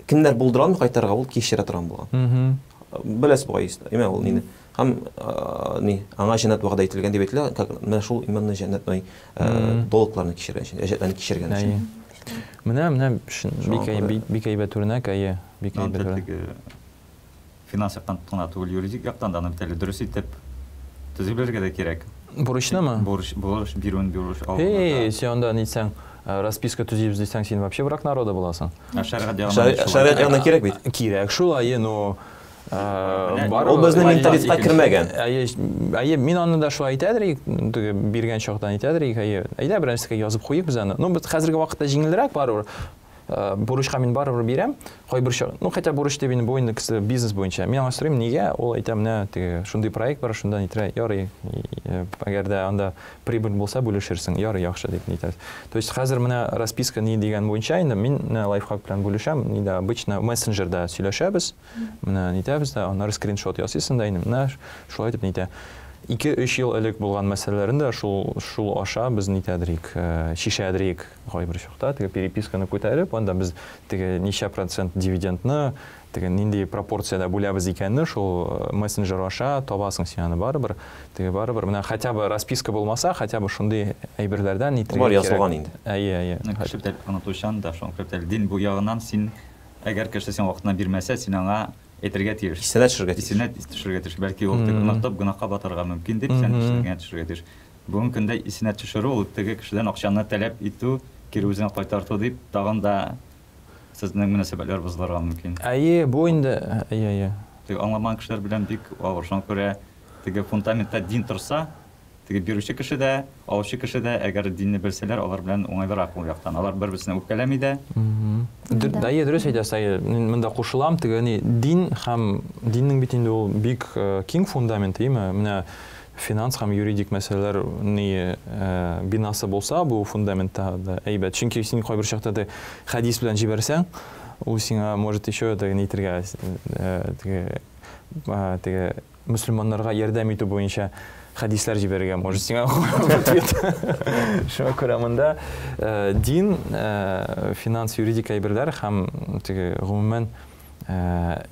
кемнәр булдыра алмый кайтарырга, ул кичерә торган булган. Беләсез бугай, имә ул нине. Һәм ни, аңа җәннәт вәгъдә ителгән дип әйтелә, как менә шул иманны җәннәт, долгларны кичергән өчен, әҗәтләрне кичергән өчен. Менә, менә бик бик бик әйбәт үрнәк, әйе, бик әйбәт үрнәк. Финанс яктан гына түгел, юридик яктан да аны бит әле дөрес итеп төзи белергә дә кирәк. Бурычнымы? Бурыч, бурыч бирүен, бурыч алуны. Эй, син анда нитсәң, расписка төзибез дисәң, син вообще враг народа буласың. Ә шәригать ягыннан Шәригать ягыннан кирәк бит. Кирәк шулай, но Ул безнең менталитетка кермәгән. Әйе, әйе, мин аны да шулай әйтәдер идек, теге биргән чактан әйтәдер идек, әйе. Әйдә бер нәрсәгә язып куйыйк без аны. Ну, без хәзерге вакытта җиңелрәк барыбер. Бурычка мин барыбер бирәм. Кайбер чак, ну, хотя бурыч дип инде бу инде кеше бизнес буенча. Мин аңа сорыйм, нигә? Ул әйтә, менә теге шундый проект бар, шунда нитәрә, ярый. Әгәр дә анда прибыль булса, бүлешерсең. Ярый, яхшы дип нитә. То есть хәзер менә расписка ни дигән буенча инде мин менә лайфхак белән бүлешәм, нидә обычно мессенджерда сөйләшәбез. Менә нитәбез дә, аннары скриншот ясыйсың да инде, менә шулай итеп нитә. 2-3 ел элек булган мәсьәләләрне дә шул шул аша без нитәдерик, чишәдерик кайбер чакта, теге переписканы күтәреп, анда без теге ничә процент дивидендны, теге нинди пропорциядә бүләбез икәнне шул мессенджер аша табасың син аны барыбер. Теге барыбер менә хотя бы расписка булмаса, хотя бы шундый әйберләрдән нитергә кирәк. Бар язылган инде. Әйе, әйе. Кеше бит онытучан да, шуңа күрә дин бу ягыннан син Әгәр кеше сиңа вакытында бирмәсә, син аңа әйтергә тиеш. Исенә төшерергә тиеш. Исенә төшерергә тиеш. Бәлки ул теге онытып гөнаһка батарга мөмкин дип, син исенә төшерергә тиеш. Бүгенге көндә исенә төшерү ул теге кешедән акчаны таләп итү, кире үзеңә кайтарту дип, тагын да сезнең мөнәсәбәтләр бозылырга мөмкин. Әйе, бу инде, әйе, әйе. Теге аңламаган кешеләр белән бик авыр. Шуңа күрә теге фундаментта дин торса, Теге бирүче кеше дә, алучы кеше дә, әгәр динне белсәләр, алар белән уңайлырак ул яктан. Алар бер-берсенә үпкәләми дә. Әйе, дөрес әйтәсез, әйе. Мин монда кушылам, теге ни, дин һәм диннең бит инде ул бик киң фундаменты, име? Менә финанс һәм юридик мәсьәләләр ни бинасы булса, бу фундаментта да әйбәт. Чөнки син кайбер чакта теге хәдис белән җибәрсәң, ул сиңа может еще теге ни итергә, теге теге мөселманнарга ярдәм итү буенча хәдисләр җибәрергә может сиңа в ответ. Шуңа күрә монда э, дин, э, финанс, юридик әйберләр һәм теге гомумән э,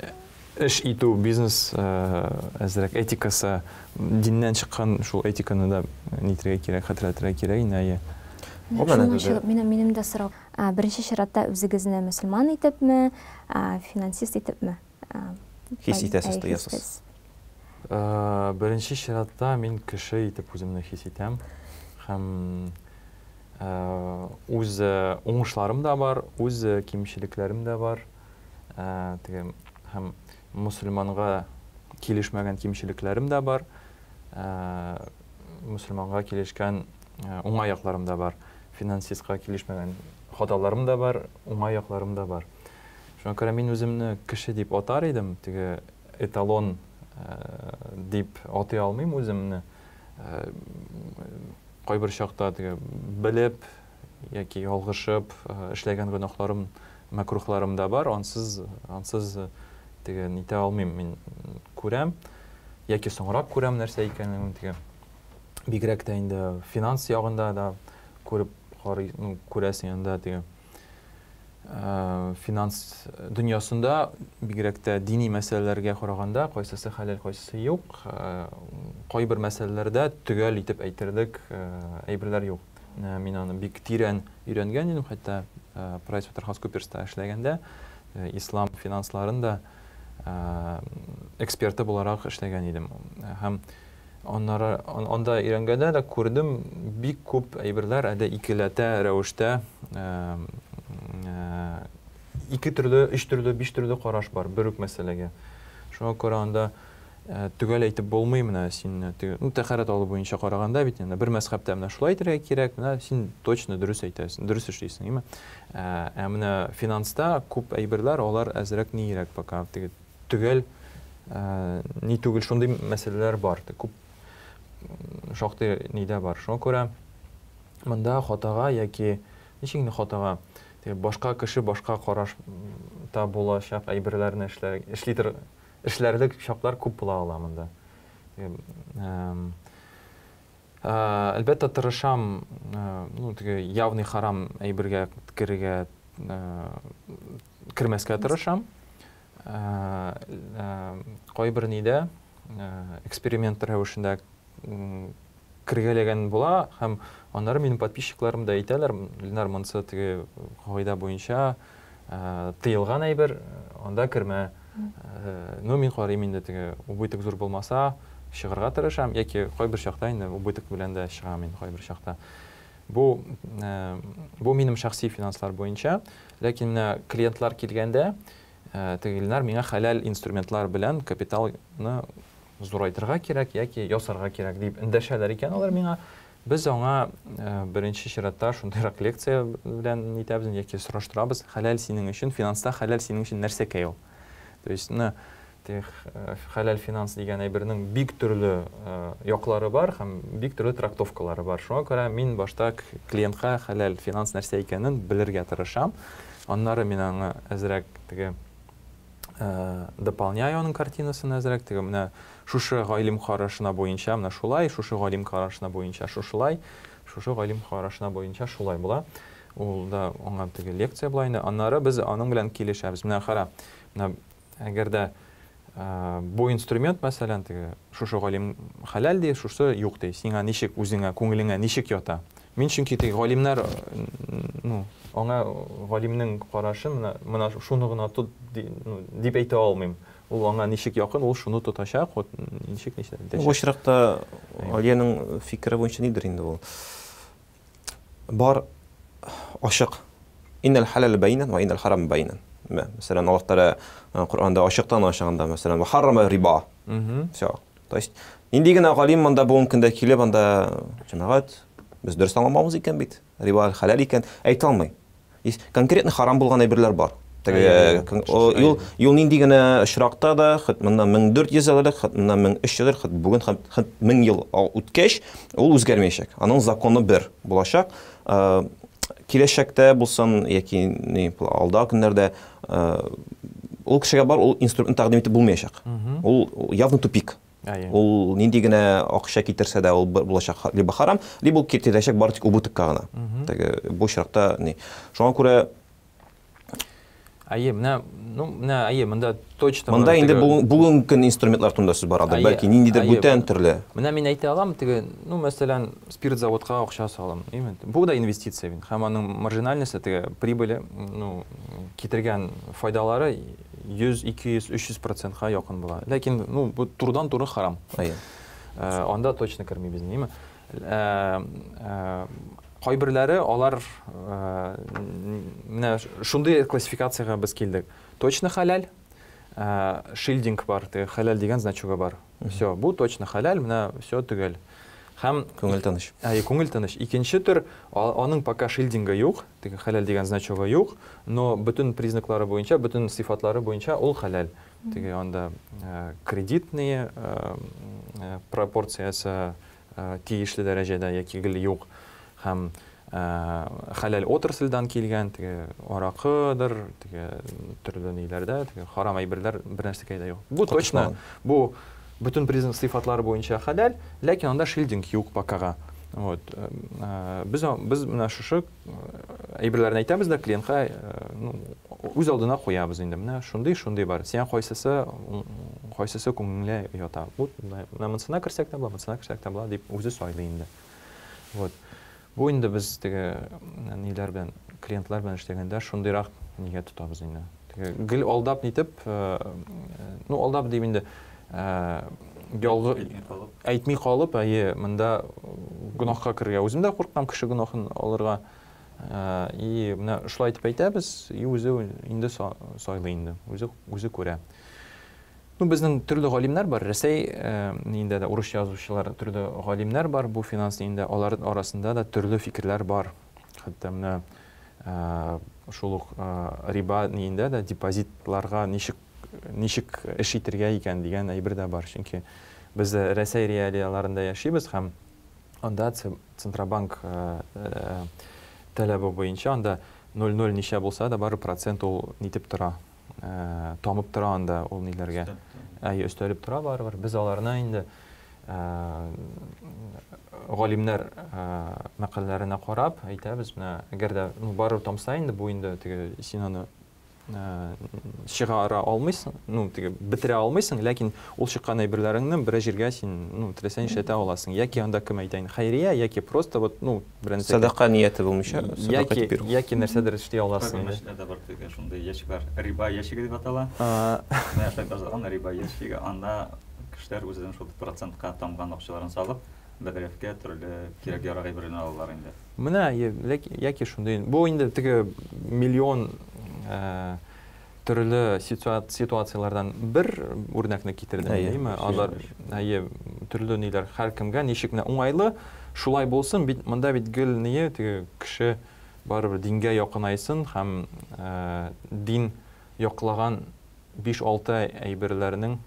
эш итү, бизнес әзрәк этикасы, диннән чыккан шул этиканы да нитергә кирәк, хәтерләтергә кирәк инде, әйе. Шуннан чыгып, минем минем дә сорау. Беренче чиратта үзегезне мөселман итепме, финансист итепме? Хис итәсез, тоясыз. Беренче чиратта мин кеше итеп үземне хис итәм. Һәм үз уңышларым да бар, үз кимчелекләрем дә бар. Теге һәм мөселманга килешмәгән кимчелекләрем дә бар. Мөселманга килешкән уңай якларым да бар. Финансистка килешмәгән хаталарым да бар, уңай якларым да бар. Шуңа күрә мин үземне кеше дип атар идем, теге эталон дип атый алмыйм үземне. Кайбер чакта теге белеп яки ялгышып эшләгән гөнаһларым, мәкрухларым да бар, ансыз, ансыз теге нитә алмыйм мин күрәм яки соңрак күрәм нәрсә икәнен теге. Бигрәк тә инде финанс ягында да күреп карый, ну, күрәсең анда теге финанс дөньясында бигрәк тә дини мәсьәләләргә караганда кайсысы хәләл, кайсысы юк, кайбер мәсьәләләрдә төгәл итеп әйтерлек әйберләр юк. Мин аны бик тирән өйрәнгән идем, хәтта PricewaterhouseCoopers'та эшләгәндә ислам финансларын да эксперты буларак эшләгән идем. Һәм Аннары анда өйрәнгәндә дә күрдем, бик күп әйберләр әле икеләтә рәвештә ике төрле, өч төрле, биш төрле караш бар бер үк мәсьәләгә. Шуңа күрә анда төгәл әйтеп булмый, менә син теге, ну, тәһарәт алу буенча караганда бит инде бер мәзхәбтә менә шулай әйтергә кирәк, менә син точно дөрес әйтәсең, дөрес эшлисең, әйеме? Ә менә финанста күп әйберләр алар әзрәк ниерәк пока, теге төгәл. ни түгел, шундый мәсьәләләр бар. Күп шактый нидә бар. Шуңа күрә монда хатага яки ничек инде хатага, башка кеше башка карашта булачак әйберләрне эшләр, эшләрлек чаклар күп була ала монда. Әлбәттә, тырышам, ну, теге явный харам әйбергә керергә кермәскә тырышам. Кайбер нидә эксперимент рәвешендә кергәләгән була, һәм аннары минем подписчикларым да әйтәләр: «Ленар, монысы теге кагыйдә буенча тыелган әйбер, анда кермә». Ну, мин карыйм инде, теге убыток зур булмаса, чыгарга тырышам, яки кайбер чакта инде убыток белән дә чыгам инде кайбер чакта. Бу минем шәхси финанслар буенча, ләкин менә клиентлар килгәндә, теге: «Ленар, миңа хәләл инструментлар белән капиталны зурайтырга кирәк яки ясарга кирәк», — дип эндәшәләр икән алар миңа, без аңа беренче чиратта шундыйрак лекция белән нитәбез яки сораштырабыз: хәләл синең өчен, финанста хәләл синең өчен нәрсәкәй ул? То есть, менә хәләл финанс дигән әйбернең бик төрле яклары бар һәм бик төрле трактовкалары бар. Шуңа күрә мин башта клиентка хәләл финанс нәрсә икәнен белергә тырышам. Аннары мин аңа әзрәк теге дополняю аның картинасын әзрәк, теге менә шушы галим карашына буенча менә шулай, шушы галим карашына буенча шушылай, шушы галим карашына буенча шулай була. Ул да аңа теге лекция була инде. Аннары без аның белән килешәбез. Менә кара, менә әгәр дә бу инструмент, мәсәлән, теге шушы галим хәләл ди, шушы юк ди. Сиңа ничек, үзеңә, күңелеңә ничек ята? Мин чөнки теге галимнәр, ну, аңа галимнең карашын менә шуны гына тот ну, дип әйтә алмыйм. Ул аңа ничек якын, ул шуны тотачак, вот ничек ничек әйтәчәк. Бу очракта Алиянең фикере буенча нидер инде ул? Бар ачык. Иннәл хәләл бәйнән ва иннәл харам бәйнән. Мәсәлән, Аллаһ Тәгалә Коръәндә ачыктан ачыгында, мәсәлән, ва харрама риба. Всё. То есть, нинди генә галим монда бүгенге көндә килеп, анда җәмәгать, без дөрес аңламабыз икән бит, риба хәләл икән, әйтә алмый. Есть конкретно харам булган әйберләр бар. Теге юл нинди генә очракта да, хәт моннан 1400 ел элек, хәт моннан 1300 ел, хәт бүген, хәт 1000 ел үткәч, ул үзгәрмәячәк. Аның законы бер булачак. Киләчәктә булсын яки ни алда көннәрдә ул кешегә бар ул инструментны тәкъдим итеп булмаячак. Ул явно тупик. Ул нинди генә акча китерсә дә, ул булачак либо харам, либо ул китерәчәк бары тик убытокка гына. Теге бу очракта ни. Шуңа күрә Әйе, менә, ну, менә, әйе, монда точно. Монда инде бүгенге көн инструментлар турында сүз барадыр. Бәлки ниндидер бүтән төрле. Менә мин әйтә алам, теге, ну, мәсәлән, спирт заводка акча салам. Бу да инвестиция бит. Һәм аның маржинальности, теге прибыли, ну, китергән файдалары 100, 200, 300 процентка якын була. Ләкин, ну, бу турыдан-туры харам. Әйе. Анда точно кермибез, ниме? Кайберләре алар менә шундый классификациягә без килдек. Точно хәләл, шильдинг бар, теге хәләл дигән значогы бар. Все, бу точно хәләл, менә все төгәл. Һәм күңел тыныч. Әйе, күңел тыныч. Икенче төр, аның пока шильдингы юк, теге хәләл дигән значогы юк, но бөтен признаклары буенча, бөтен сыйфатлары буенча ул хәләл. Теге анда кредитные пропорциясе тиешле дәрәҗәдә яки гел юк. Һәм хәләл отрасльдан килгән, теге аракыдыр, теге төрле ниләрдә, теге харам әйберләр бер нәрсәкәй дә юк. Бу точно, бу бөтен признак сыйфатлары буенча хәләл, ләкин анда шильдинг юк покага. Вот. Без менә шушы әйберләрне әйтәбез дә клиентка, ну, үз алдына куябыз инде. Менә шундый, шундый бар. Сиңа кайсысы, кайсысы күңелеңә ята? Вот, менә монысына керсәк тә була, монысына керсәк тә була дип үзе сайлый инде. Вот. Бу инде без теге ниләр белән, клиентлар белән эшләгәндә шундыйрак нигә тотабыз инде. Теге гел алдап нитеп, ну, алдап дип инде, ялгы әйтми калып, әйе, монда гөнаһка керергә үзем дә куркам, кеше гөнаһын алырга. И менә шулай итеп әйтәбез, и үзе инде сайлый инде, үзе үзе күрә. Ну, безнең төрле галимнәр бар, Рәсәй инде дә урысча язучылар төрле галимнәр бар бу финанс инде, алар арасында да төрле фикерләр бар. Хәтта менә шул ук риба ниендә дә депозитларга ничек ничек эш итергә икән дигән әйбер дә бар. Чөнки без Рәсәй реалияләрендә яшибез һәм анда Центробанк таләбе буенча анда 0,0 ничә булса да бары процент ул нитеп тора, тамып тора анда ул ниләргә. Әйе, өстәлеп тора барыбер. Без аларны инде галимнәр мәкаләләренә карап әйтәбез, менә әгәр дә ну барыбер тамса инде бу инде теге син аны чыгара алмыйсың, ну теге бетерә алмыйсың, ләкин ул чыккан әйберләреңне берәр җиргә син ну теләсә нишләтә аласың. Яки анда кем әйтә инде хәйрия, яки просто вот ну берәр нәрсә Садака нияте булмыйча, садака яки итеп бирү. Яки нәрсәдер эшли аласың инде. Мәчетләрдә бар теге шундый ящиклар, риба ящигы дип атала. Менә шулай язылган риба ящигы. Анда кешеләр үзенең шул процентка тамган акчаларын салып, бәдрәфкә төрле кирәк-ярак әйберләрен алалар инде. Менә яки шундый. Бу инде теге миллион төрле ситуацияләрдән бер үрнәкне китердем, әйеме? Алар әйе, төрле ниләр һәркемгә ничек менә уңайлы, шулай булсын. Бит монда бит гел ние теге кеше барыбер дингә якынайсын һәм дин яклаган 5-6 әйберләрнең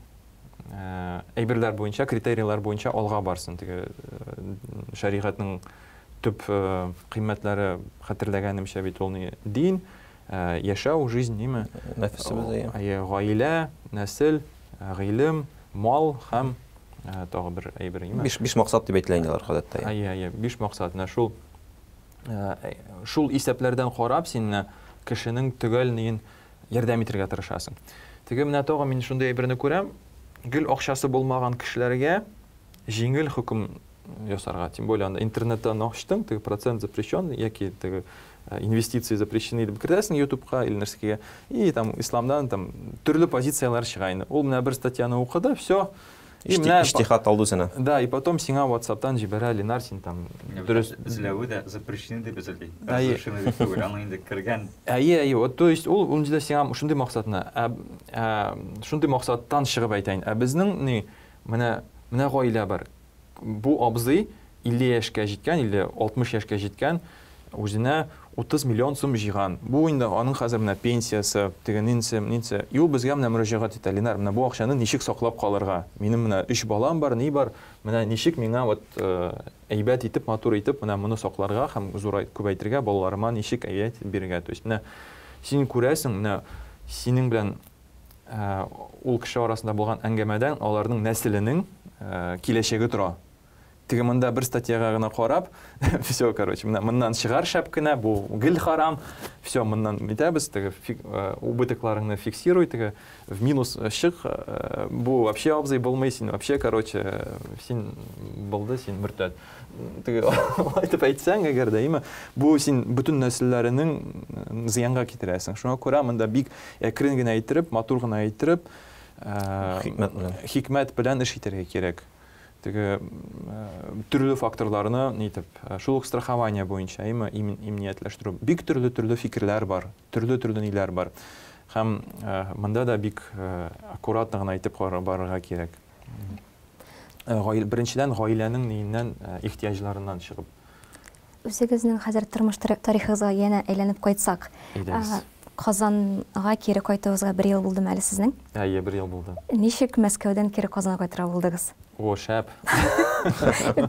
әйберләр буенча, критерийлар буенча алга барсын. Теге шәригатьнең төп кыйммәтләре хәтерләгәнемчә бит ул ни дин, яшәү, жизнь, ниме? Нәфесебез, әйе. Әйе, гаилә, нәсел, гыйлем, мал һәм тагы бер әйбер, ниме? Биш максат дип әйтелә инде алар гадәттә. Әйе, әйе, биш максат. Менә шул исәпләрдән карап син менә кешенең төгәл ниен ярдәм итәргә тырышасың. Теге менә тагы мин шундый әйберне күрәм, гел акчасы булмаган кешеләргә җиңел хөкем ясарга. Тем более анда интернеттан ачтың, теге процент запрещен, яки теге инвестиции запрещены дип керәсең YouTube'ка или нәрсәгә, и там исламдан там төрле позицияләр чыга инде. Ул менә бер статьяны укыды, все. И менә Иҗтиһад алды үзенә. Да, и потом сиңа WhatsApp'тан җибәрә, Ленар, син там дөрес эзләве дә запрещены дип эзли. Әйе. Разрешены дип түгел, аның инде кергән. Әйе, әйе, вот, то есть ул инде сиңа шундый максатны, шундый максаттан чыгып әйтәйин. Ә безнең ни, менә гаилә бар. Бу абзый 50 яшькә җиткән, или 60 яшькә җиткән, үзенә 30 миллион сум җыйган. Бу инде аның хәзер менә пенсиясе, теге нинсе, нинсе. И ул безгә менә мөрәҗәгать итә, Ленар, менә бу акчаны ничек саклап калырга? Минем менә 3 балам бар, ни бар? Менә ничек миңа вот әйбәт итеп, матур итеп менә моны сакларга һәм зурай күбәйтергә, балаларыма ничек әйбәт бирергә? То есть менә син күрәсең, менә синең белән ул кеше арасында булган әңгәмәдән аларның нәселенең киләчәге тора. Теге монда бер статьяга гына карап, все, короче, менә моннан чыгар шәп кенә, бу гел харам, все, моннан итәбез, теге убытокларыңны фиксируй, теге в минус чык, бу вообще абзый булмый, син вообще, короче, син булды, син мөртәт. Теге әйтеп әйтсәң, әгәр дә, әйме, бу син бөтен нәселләренең зыянга китерәсең. Шуңа күрә монда бик әкрен генә әйттереп, матур гына әйттереп, хикмәт белән эш итәргә кирәк. Теге төрле факторларны нитеп, шул ук страхование буенча, әйме, иминиятләштерү. Бик төрле-төрле фикерләр бар, төрле-төрле ниләр бар. Һәм монда да бик аккуратно гына әйтеп барырга кирәк. Беренчедән, гаиләнең ниеннән, ихтыяҗларыннан чыгып. Үзегезнең хәзер тормыш тарихыгызга янә әйләнеп кайтсак, Казанга кире кайтуыгызга бер ел булдымы әле сезнең? Әйе, бер ел булды. Ничек Мәскәүдән кире Казанга кайтырга булдыгыз? О, шәп.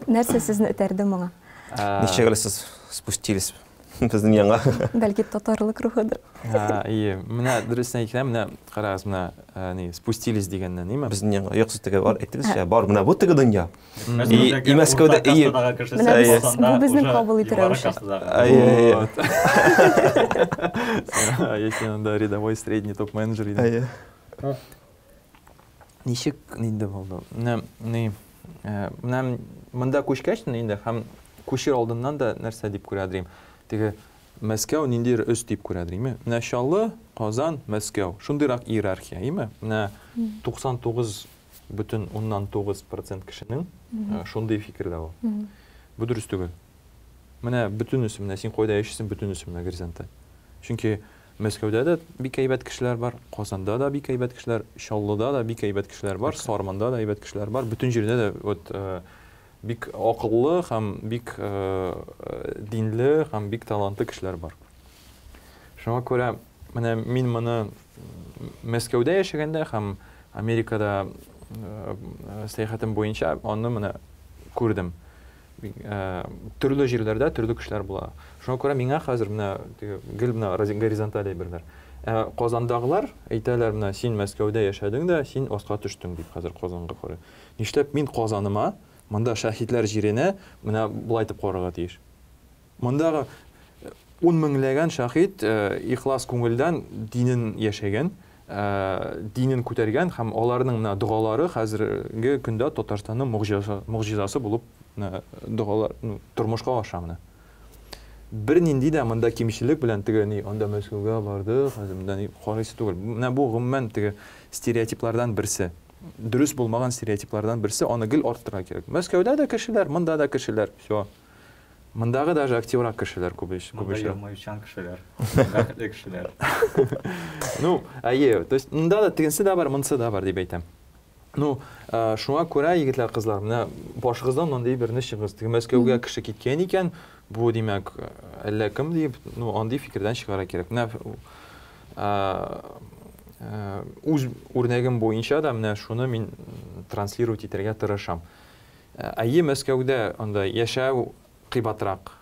Нәрсә сезне этәрде моңа? Ничек әле сез спустились безнең янга? Бәлки татарлык рухыдыр. Әйе, менә дөресен әйткәндә, менә карагыз, менә ни, спустились дигәннән, ниме? Безнең янга. Юк, сез теге бар, әйттегезчә, бар, менә бу теге дөнья. И Мәскәүдә, и Менә бу безнең кабул итү рәвеше. Әйе. Если анда рядовой, средний топ-менеджер иде. Әйе. Ничек инде булды? Менә ни, менә монда күчкәч инде һәм күчер алдыннан да нәрсә дип күрә дим. Теге Мәскәү ниндидер өс дип күрә димме? Менә Чаллы, Казан, Мәскәү. Шундыйрак иерархия, әйеме? Менә 99,9% кешенең шундый фикердә ул. Бу дөрес түгел. Менә бөтенесе, менә син кайда яшисең, бөтенесе менә горизонталь. Чөнки Мәскәүдә дә бик әйбәт кешеләр бар, Казанда да бик әйбәт кешеләр, Чаллыда да бик әйбәт кешеләр бар, Сарманда да әйбәт кешеләр бар. Бөтен җирдә дә вот бик акыллы һәм бик динле һәм бик талантлы кешеләр бар. Шуңа күрә менә мин моны Мәскәүдә яшәгәндә һәм Америкада сәяхәтем буенча аны менә күрдем. Төрле җирләрдә төрле кешеләр була. Шуңа күрә миңа хәзер менә гел менә горизонталь әйберләр. Ә Казандагылар әйтәләр, менә син Мәскәүдә яшәдең дә, син аска төштең дип хәзер Казанга карый. Нишләп мин Казаныма, монда шәһитләр җиренә менә болай итеп карарга тиеш? Мондагы ун меңләгән шәһит ихлас күңелдән динен яшәгән, динен күтәргән һәм аларның менә догалары хәзерге көндә Татарстанның могҗизасы булып догалар тормышка аша менә. Бернинди дә монда кимчелек белән теге ни анда Мәскәүгә барды, хәзер монда ни карыйсы түгел. Менә бу гомумән теге стереотиплардан берсе. Дөрес булмаган стереотиплардан берсе, аны гел арттырырга кирәк. Мәскәүдә дә кешеләр, монда да кешеләр, все. Мондагы даже активрак кешеләр күп ич, күп Монда ич. елмаючан кешеләр, бәхетле кешеләр. Ну, әйе, то есть монда да тегенсе дә бар, монысы да бар дип әйтәм. Ну, шуңа күрә, егетләр, кызлар, менә башыгыздан мондый берне чыгыгыз. Теге Мәскәүгә кеше киткән икән, бу димәк, әллә кем дип, ну, андый фикердән чыгарга кирәк. Менә үз үрнәгем буенча да менә шуны мин транслировать итәргә тырышам. Әйе, Мәскәүдә анда яшәү кыйбатрак.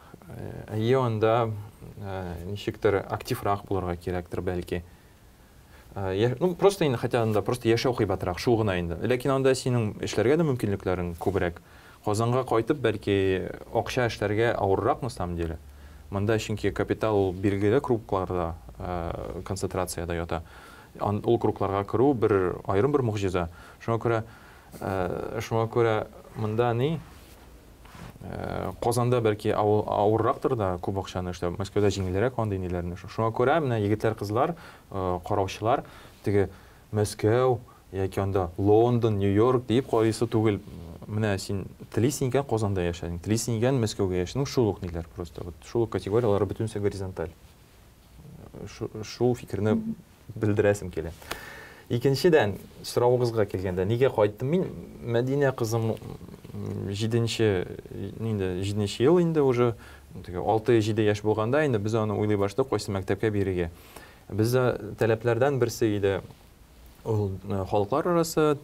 Әйе, анда ничектер активрак булырга кирәктер, бәлки. Ну, просто инде, хотя анда просто яшәү кыйбатрак, шул гына инде. Ләкин анда синең эшләргә дә мөмкинлекләрең күбрәк. Казанга кайтып, бәлки, акча эшләргә авыррак на самом деле. Монда чөнки капитал ул билгеле кругларда, концентрациядә ята. Ул кругларга керү бер аерым бер могҗиза. Шуңа күрә Шуңа күрә монда ни, Казанда бәлки авыррактыр да күп акчаны эшләү, Мәскәүдә җиңелрәк андый ниләрне. Шуңа күрә менә егетләр, кызлар, караучылар теге Мәскәү яки анда Лондон, Нью-Йорк диеп карыйсы түгел. Менә син телисең икән Казанда яшәдең, телисең икән Мәскәүгә яшәдең, шул ук ниләр просто. Вот шул ук категорияләр бөтенесе горизонталь. Шул фикерне белдерәсем килә. Икенчедән, соравыгызга килгәндә, нигә кайттым мин? Мәдинә кызым җиденче, инде җиденче ел инде уже, теге алты-җиде яшь булганда инде без аны уйлый башладык, кайсы мәктәпкә бирергә. Бездә таләпләрдән берсе иде ул халыклар арасы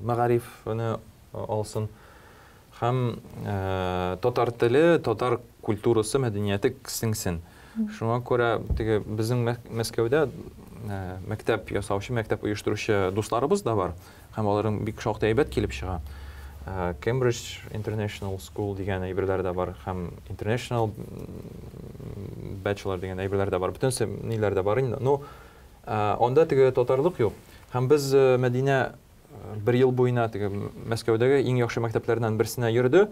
мәгарифне алсын. Һәм татар теле, татар культурасы, мәдәнияте сеңсен. Шуңа күрә теге безнең Мәскәүдә мәктәп ясаучы, мәктәп оештыручы дусларыбыз да бар. Һәм аларның бик шактый әйбәт килеп чыга. Cambridge International School дигән әйберләр дә бар һәм International Bachelor дигән әйберләр дә бар. Бөтенесе ниләр дә бар инде. Но анда теге татарлык юк. Һәм без Мәдинә бер ел буена теге Мәскәүдәге иң яхшы мәктәпләрдән берсенә йөрде.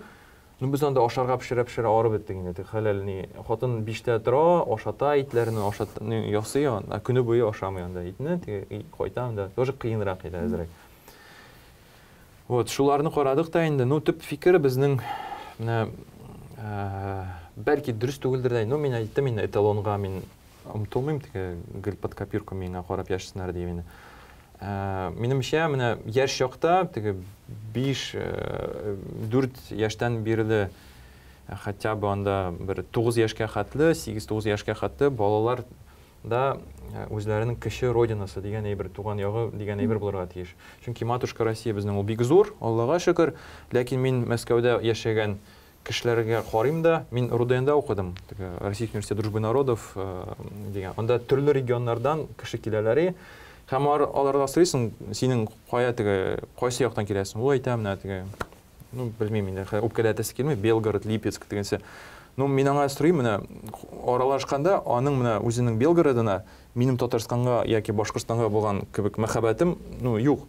Ну, без анда ашарга пешерә-пешерә арып беттек инде. Теге хәләл ни, хатын биштә тора, ашата итләрне, ашат, ни, ясый, анда көне буе ашамый анда итне, теге кайта анда тоже кыенрак иде әзрәк. Вот, шуларны карадык та инде. Ну, төп фикер безнең менә бәлки дөрес түгелдер дә, ну, мин әйттем инде, эталонга мин омтылмыйм, теге гел под копирку миңа карап яшәсеннәр дип инде. Минемчә, менә яшь чакта, теге 5, 4 яшьтән бирле хотя бы анда бер 9 яшькә хәтле, 8-9 яшькә хәтле балалар да үзләренең кече родинасы дигән әйбер, туган ягы дигән әйбер булырга тиеш. Чөнки матушка Россия безнең ул бик зур, Аллага шөкер, ләкин мин Мәскәүдә яшәгән кешеләргә карыйм да, мин РУДНда укыдым, теге Российский университет дружбы народов дигән. Анда төрле регионнардан кеше киләләр. Һәм аларга сорыйсың, синең кая теге, кайсы яктан киләсең? Ул әйтә, менә теге, ну, белмим инде, үпкәләтәсе килми, Белгород, Липецк дигәнсе. Ну, мин аңа сорыйм, менә аралашканда аның менә үзенең Белгородына, минем Татарстанга яки Башкортстанга булган кебек мәхәббәтем, ну, юк.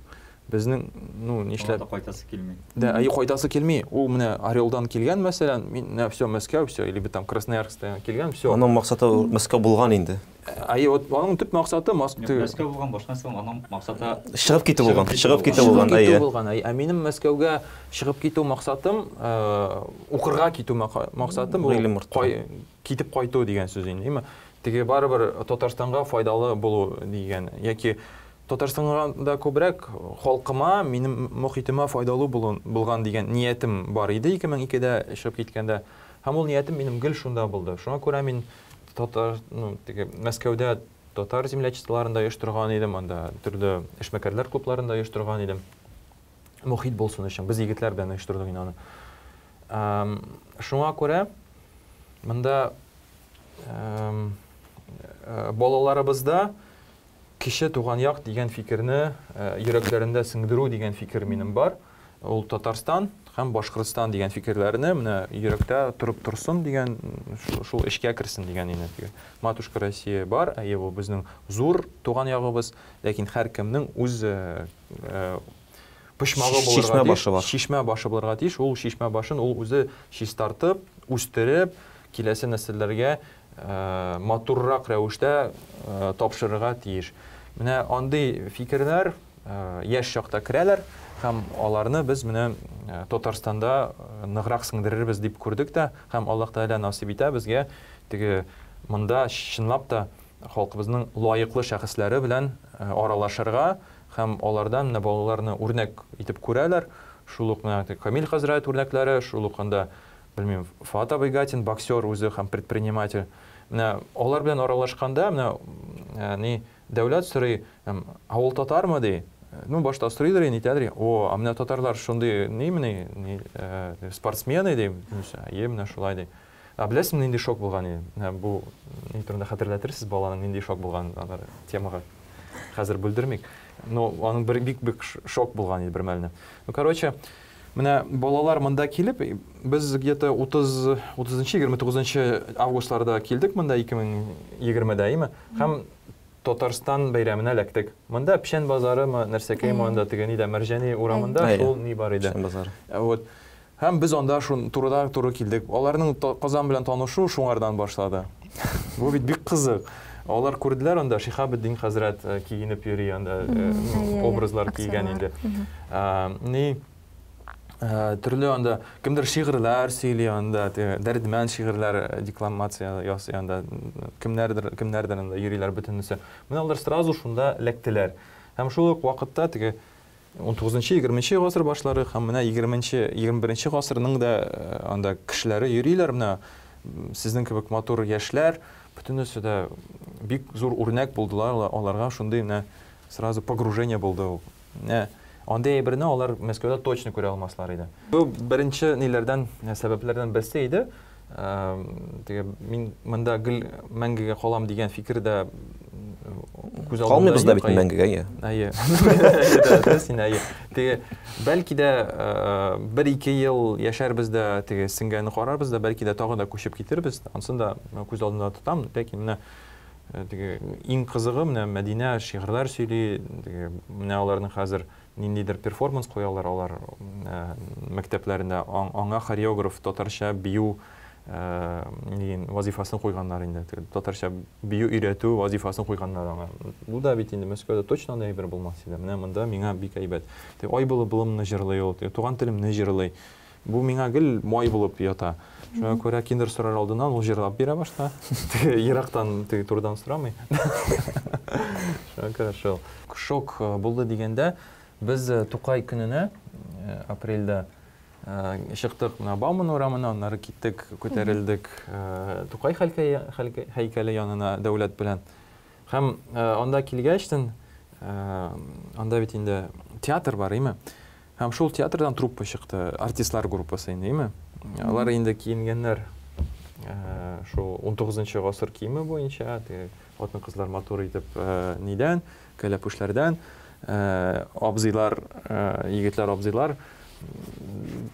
Безнең, ну, нишләп? Аңа да кайтасы килми. Да, әйе, кайтасы килми. Ул менә Орелдан килгән, мәсәлән, мин, менә все, Мәскәү, все, или там Красноярсктан килгән, все. Аның максаты Мәскәү булган инде. Әйе, вот аның төп максаты Моск- Юк, Мәскәү булган, башка нәрсә булган, аның максаты Чыгып китү булган, чыгып китү булган, Чыгып әйе. китү булган, әйе. Ә минем Мәскәүгә чыгып китү максатым, укырга китү максатым, ул Гыйлем арттыру. китеп кайту дигән сүз инде, әйеме? Теге барыбер Татарстанга файдалы булу дигән, яки Татарстанга да күбрәк халкыма, минем мохитемә файдалы булган дигән ниятем бар иде 2002-дә чыгып киткәндә. Һәм ул ниятем минем гел шунда булды. Шуңа күрә мин татар, ну, теге Мәскәүдә Татар землячестволарында оештырган идем, анда төрле эшмәкәрләр клубларында оештырган идем. Мохит булсын өчен, без егетләр белән оештырдык инде аны. Шуңа күрә монда балаларыбызда кече туган як дигән фикерне йөрәкләрендә сеңдерү дигән фикер минем бар. Ул Татарстан һәм Башкортстан дигән фикерләрне менә йөрәктә торып торсын дигән, шул эчкә керсен дигән инде. Матушка Россия бар, әйе, бу безнең зур туган ягыбыз, ләкин һәркемнең үз почмагы булырга тиеш, чишмә башы булырга тиеш. Ул чишмә башын ул үзе чистартып, үстереп, киләсе нәселләргә матуррак рәвештә тапшырырга тиеш. Менә андый фикерләр яшь чакта керәләр һәм аларны без менә Татарстанда ныграк сеңдерербез дип күрдек тә, һәм Аллаһ Тәгалә насыйп итә безгә теге монда чынлап та халкыбызның лаеклы шәхесләре белән аралашырга һәм алардан менә балаларны үрнәк итеп күрәләр. Шул ук менә Камил хәзрәт үрнәкләре, шул ук анда, белмим, Фоат абый Гатин, боксер үзе һәм предприниматель. Менә алар белән аралашканда, менә ни Дәүләт сорый, ә ул татармы, ди. Ну, башта сорыйдыр, нитәдер. О, а менә татарлар шундый нимени, ни, спортсмены, ди. Әйе, менә шулай, ди. Ә беләсезме, нинди шок булган иде? Менә бу ни турында хәтерләтерсез, баланың нинди шок булганын, аннары темага хәзер бүлдермик. Но аның бер бик бик шок булган иде бер мәлне. Ну, короче, менә балалар монда килеп, без где-то 30, 30-нчы, 29 августларда килдек монда 2020-дә, әйеме? Һәм Татарстан бәйрәменә эләктек. Монда Печән базарымы, нәрсәкәйме анда теге нидә, Мәрҗани урамында шул ни бар иде. Печән базары. Вот. Һәм без анда шун турыдан туры килдек. Аларның Казан белән танышу шуңардан башлады. Бу бит бик кызык. Алар күрделәр анда Шиһабетдин хәзрәт киенеп йөри анда, образлар кигән инде. Ни төрле анда кемдер шигырьләр сөйли анда, Дәрдмән шигырьләр декламация ясый анда, кемнәрдер, кемнәрдер анда йөриләр бөтенесе. Менә алар сразу шунда эләктеләр. Һәм шул ук вакытта теге 19-нчы, 20-нче гасыр башлары һәм менә 20-нче, 21-нче гасырның да анда кешеләре йөриләр, менә сезнең кебек матур яшьләр, бөтенесе дә бик зур үрнәк булдылар аларга, шундый менә сразу погружение булды ул. Менә андый әйберне алар Мәскәүдә точно күрә алмаслар иде. Бу беренче ниләрдән, сәбәпләрдән берсе иде. Теге мин монда гел мәңгегә калам дигән фикер дә күз алдымда. Калмыйбыз да бит мәңгегә, әйе. Әйе. Дөрес инде, әйе. Теге бәлки дә бер-ике ел яшәрбез дә, теге сеңгәнне карарбыз да, бәлки дә тагын да күчеп китербез. Ансын да күз алдында тотам, ләкин менә теге иң кызыгы менә Мәдинә шигырьләр сөйли, теге менә аларның хәзер ниндидер перформанс куялар алар мәктәпләрендә, аңа хореограф татарча бию нигин вазифасын куйганнар инде, татарча бию өйрәтү вазифасын куйганнар аңа. Бу да бит инде Мәскәүдә точно андый әйбер булмас иде. Менә монда миңа бик әйбәт. Теге ай булып булымны җырлый ул, теге туган телемне җырлый. Бу миңа гел май булып ята. Шуңа күрә киндер сорар алдыннан ул җырлап бирә башта. Теге ерактан, теге турыдан сорамый. Шуңа күрә шул. Шок булды дигәндә, без Тукай көненә апрельдә чыктык менә Бауман урамына, аннары киттек, күтәрелдек Тукай һәйкәле янына Дәүләт белән. Һәм анда килгәчтен, анда бит инде театр бар, име? Һәм шул театрдан труппа чыкты, артистлар группасы инде, име? Алар инде киенгәннәр шул 19 гасыр киеме буенча, теге хатын-кызлар матур итеп нидән, кәләпүшләрдән, абзыйлар, егетләр абзыйлар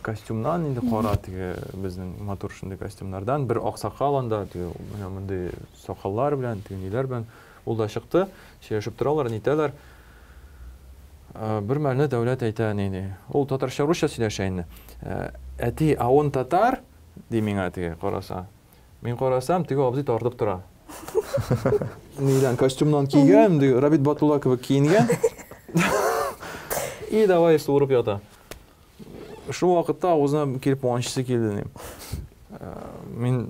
костюмнан инде кара теге безнең матур шундый костюмнардан, бер аксакал анда теге менә мондый сакаллар белән, теге ниләр белән ул да чыкты, сөйләшеп торалар, нитәләр. Бер мәлне Дәүләт әйтә, ни, ни, ул татарча русча сөйләшә инде. Әти, а он татар? Ди миңа теге караса. Мин карасам, теге абзый тартып тора. Нидән, костюмнан кигән, ди, Рабит Батулла кебек киенгән. И давай суырып ята. Шул вакытта авызына килеп куанычысы килде. Мин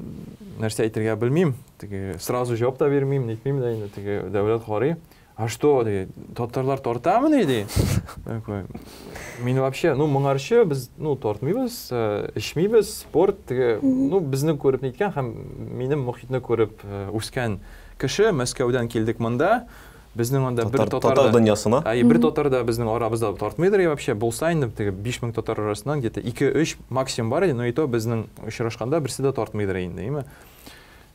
нәрсә әйтергә белмим, теге сразу җавап та бирмим, нитмим дә инде, теге Дәүләт карый. А что, ди, татарлар тартамы ди? Такой, мин вообще, ну, моңарчы без, ну, тартмыйбыз, эчмибез, спорт, теге, ну, безне күреп ниткән һәм минем мохитне күреп үскән кеше Мәскәүдән килдек монда. Безнең анда бер татар татар дөньясына. Әйе, бер татар да безнең арабызда тартмыйдыр и вообще. Булса инде теге 5000 татар арасыннан где-то 2-3 максимум бар иде, но и то безнең очрашканда берсе дә тартмыйдыр инде, әйеме?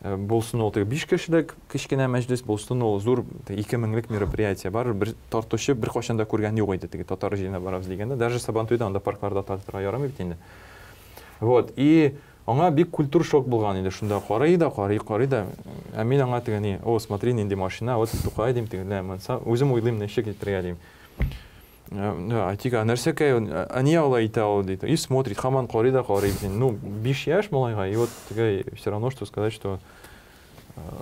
Булсын ул теге 5 кешелек кечкенә мәҗлес, булсын ул зур 2 меңлек мероприятие. Барыбер бер тартучы беркайчан да күргән юк иде теге татар җыенына барабыз дигәндә. Даже Сабантуйда анда паркларда тартырга ярамый бит инде. Вот, и аңа бик культур шок булган инде. Шунда карый да, карый, карый да. Ә мин аңа теге ни, о, смотри, нинди машина, вот Тукай дим, теге, лә, монса, үзем уйлыйм, ничек итәргә дим. Да, әйтик, а нәрсәкәй, а ни алай итә ул, ди. И смотрит, һаман карый да карый. Ну, 5 яшь малайга, и вот теге, все равно, что сказать, что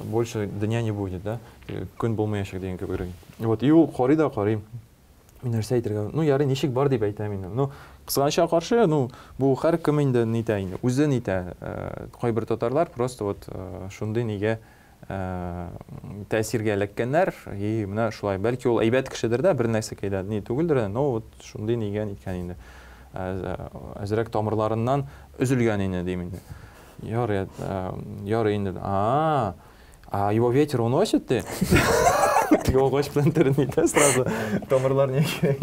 больше дня не будет, да? Көн булмаячак дигән кебек. Вот, и ул карый да карый. Мин нәрсә әйтергә? Ну, ярый, ничек бар дип әйтәм инде. Ну, кызганычка каршы, ну, бу һәркем инде нитә инде, үзе нитә. Кайбер татарлар просто вот шундый нигә тәэсиргә эләккәннәр, и менә шулай. Бәлки ул әйбәт кешедер дә, бер нәрсәкәй дә ни түгелдер дә, но вот шундый нигә ниткән инде. Әзрәк тамырларыннан өзелгән инде, дим инде. Ярый, ярый инде. А, а его ветер уносит, ты? Теге агач белән терен итә сразу. Тамырлар не кирәк.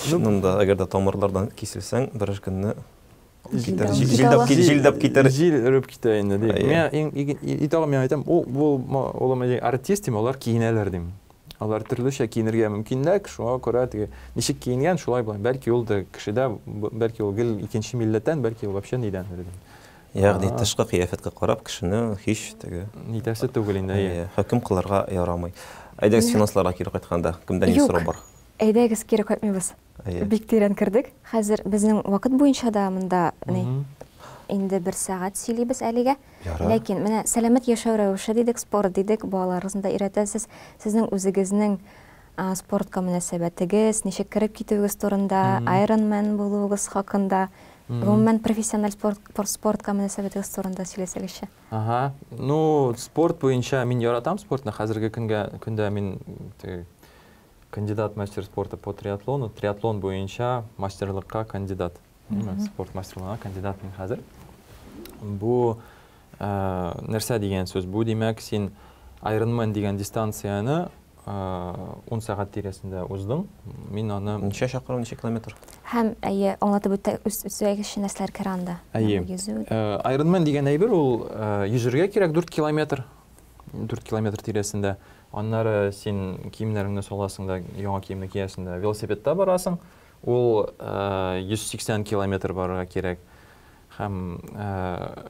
Чыннан да, әгәр дә тамырлардан киселсәң, берәр көнне китәр, җилдәп җилдәп китәр. Җил өреп китә инде, ди. Мин и тагын мин әйтәм, ул бу улым артист дим, алар киенәләр дим. Алар төрлечә киенергә мөмкинлек, шуңа күрә теге ничек киенгән, шулай була. Бәлки ул да кешедә, бәлки ул гел икенче милләттән, бәлки ул вообще нидән дим. Ягъни тышкы кыяфәткә карап кешене һич теге нитәсе түгел инде, әйе. Хөкем кылырга ярамый. Әйдәгез финансларга кире кайтканда, кемдә ни сорау бар? Әйдәгез кире кайтмыйбыз. Бик тирән кердек. Хәзер безнең вакыт буенча да монда инде бер сәгать сөйлибез әлегә. Ләкин менә сәламәт яшәү рәвеше дидек, спорт дидек, балаларыгызны да өйрәтәсез. Сезнең үзегезнең спортка мөнәсәбәтегез, ничек кереп китүегез турында, Ironman булуыгыз хакында, гомумән профессиональ спортка мөнәсәбәтегез турында сөйләсәгезче. Ага. Ну, спорт буенча мин яратам спортны. Хәзерге көнгә көндә мин кандидат мастер спорта по триатлону, триатлон буенча мастерлыкка кандидат. Спорт мастерлыгына кандидат мин хәзер. Бу нәрсә дигән сүз? Бу димәк, син Ironman дигән дистанцияне 10 сәгать тирәсендә уздың. Мин аны Ничә чакрым, ничә километр? Һәм әйе, аңлатып үтә үтсәгезче нәрсәләр керә анда. Әйе. Ironman дигән әйбер ул йөзергә кирәк 4 километр. 4 километр тирәсендә. Аннары син киемнәреңне саласың да, яңа киемне киясең дә, велосипедта барасың. Ул 180 километр барырга кирәк. Һәм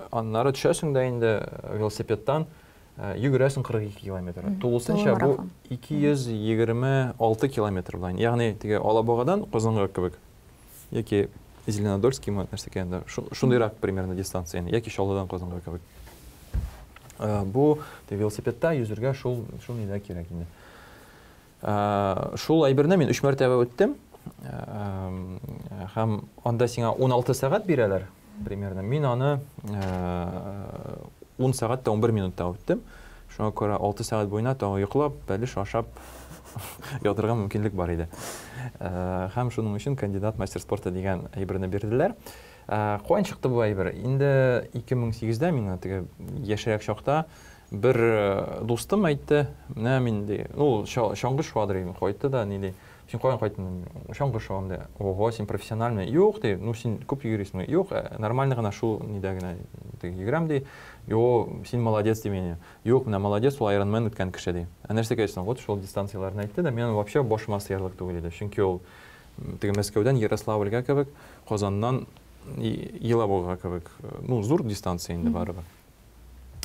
аннары төшәсең дә инде велосипедтан йөгерәсең 42 километр. Тулысынча бу 226 километр белән. Ягъни теге Алабугадан Казанга кебек. Яки Зеленодольский мы нәрсәкә инде шундыйрак примерно дистанция инде. Яки Чаллыдан Казанга кебек. Бу велосипедта йөзергә шул шул нидә кирәк инде. Шул әйберне мин 3 мәртәбә үттем. Һәм анда сиңа 16 сәгать бирәләр примерно. Мин аны 10 сәгать тә 11 минутта үттем. Шуңа күрә 6 сәгать буена тагы йоклап, бәлеш ашап ятырга мөмкинлек бар иде. Һәм шуның өчен кандидат мастер спорта дигән әйберне бирделәр. Каян чыкты бу әйбер? Инде 2008-дә миңа теге яшьрәк чакта бер дустым әйтте, менә мин ди, ну, чаңгы шуадыр инде, кайтты да, ни ди, син каян кайттың? Чаңгы шуам ди. Ого, син профессиональный. Юк ди, ну син күп йөрисеңме? Юк, нормально гына шул нидә генә теге йөгерәм ди. Йо, син молодец ди мине. Юк, менә молодец, ул Ironman үткән кеше ди. Ә нәрсәгә әйтсең? Вот шул дистанцияләрне әйтте дә, мин вообще башыма сыярлык түгел иде. Чөнки ул теге Мәскәүдән Ярославльгә кебек, Казаннан Елабугага кебек, ну, зур дистанция инде барыбер.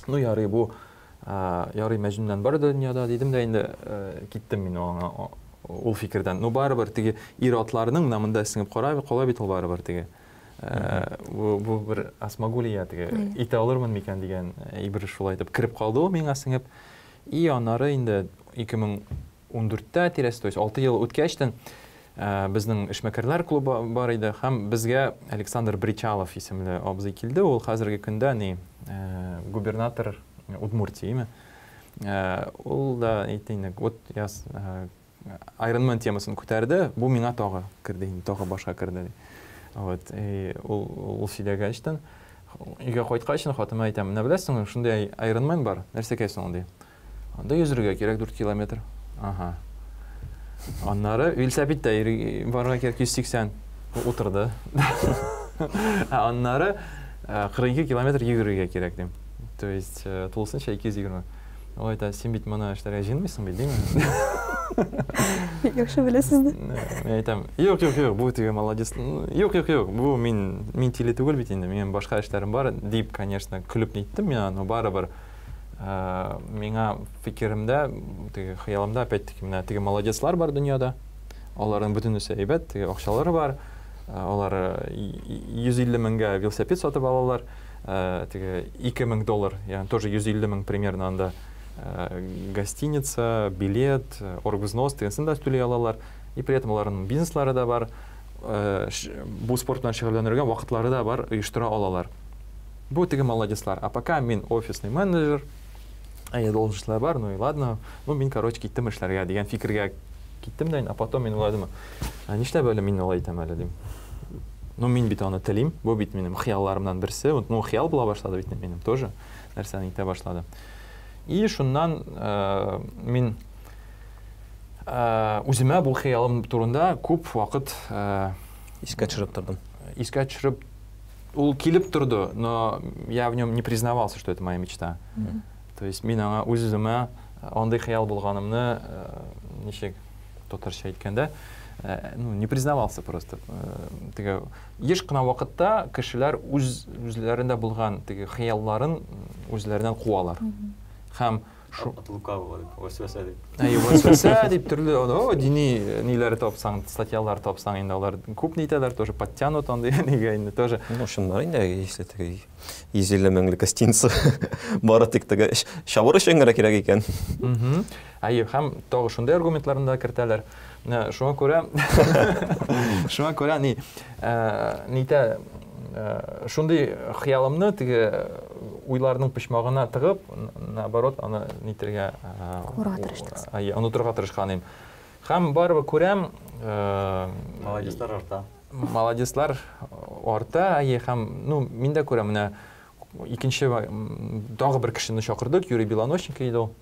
Ну, ярый, бу ярый Мәҗнүннән бар дөньяда дидем дә инде киттем мин аңа ул фикердән. Ну, барыбер теге ир-атларның менә монда сеңеп кара, кала бит ул барыбер теге. Бу бер асмагулия теге итә алырмын микән дигән әйбер шулай итеп кереп калды ул миңа сеңеп. И аннары инде 2014-тә тирәсе, то есть 6 ел үткәчтен безнең эшмәкәрләр клубы бар иде һәм безгә Александр Бричалов исемле абзый килде. Ул хәзерге көндә ни губернатор Удмуртии, име? Ул да әйтте инде, вот я Ironman темасын күтәрде, бу миңа тагы керде инде, тагы башка керде. Вот, и ул сөйләгәчтен, Өйгә кайткач, хатыныма әйтәм, менә беләсеңме, шундый Ironman бар, нәрсәкәй соң ул, ди. Анда йөзергә кирәк 4 километр. Ага. Аннары велосипедта барырга кирәк 180. Утырды. Ә аннары 42 э, километр йөгерергә кирәк дим. То есть э, тулысынча 220. Ул әйтә, син бит моны эшләргә җыенмыйсың бит, димме? Бик яхшы беләсез дә. Мин әйтәм, юк, юк, юк, бу теге молодец. Юк, юк, юк, бу мин мин тиле түгел бит инде, минем башка эшләрем бар, дип, конечно, көлеп ниттем мин аны, барыбер э, миңа фикеремдә, теге хыялымда опять-таки менә теге молодецлар бар дөньяда. Аларның бөтенесе әйбәт, теге акчалары бар. Э, алар 150 меңгә велосипед сатып алалар. Э, теге 2000 доллар, ягъни тоже 150 мең примерно анда э, гостиница, билет, э, оргвзнос дигәнсен дә түли алалар. И при этом аларның бизнеслары да бар, бу спорт белән шөгыльләнергә вакытлары да бар, оештыра алалар. Бу теге молодецлар. А пока мин офисный менеджер, а я должностьлар бар, ну и ладно, ну мин, короче, киттем эшләргә дигән фикергә киттем дә, а потом мин уйладым, а нишләп әле мин алай итәм әле дим. Ну, мин бит аны телим, бу бит минем хыялларымнан берсе. Вот, ну, хыял була башлады бит минем тоже. Нәрсәне итә башлады. И шуннан э, мин э, үземә бу хыялым турында күп вакыт э, искә төшереп тордым. Искә төшереп ул килеп торды, но я в нем не признавался, что это моя мечта. То есть мин аңа үз-үземә андый хыял булганымны ничек татарча әйткәндә, ну, не признавался просто. Теге еш кына вакытта кешеләр үз үзләрендә булган теге хыялларын үзләреннән куалар. Һәм шу от лукавого дип, вәсвәсә дип. Әйе, вәсвәсә дип төрле, о, дини ниләр тапсаң, статьялар тапсаң, инде алар күп нитәләр, тоже подтянут андый нигә инде тоже. Ну, чыннан инде, если теге 150 меңлек гостиница бары тик теге чабыр өчен генә кирәк икән. Әйе, һәм тагы шундый аргументларны да кертәләр. Менә шуңа күрә шуңа күрә ни э, нитә э, шундый хыялымны теге уйларның почмагына тыгып, наоборот, аны нитергә э, Куырга тырыштыгыз. Әйе, онытырга тырышкан идем. Һәм барыбер күрәм, Молодецлар арта. Молодецлар арта, әйе, һәм, ну, мин дә күрәм, менә икенче тагы бер кешене чакырдык, Юрий Белонощенко иде ул.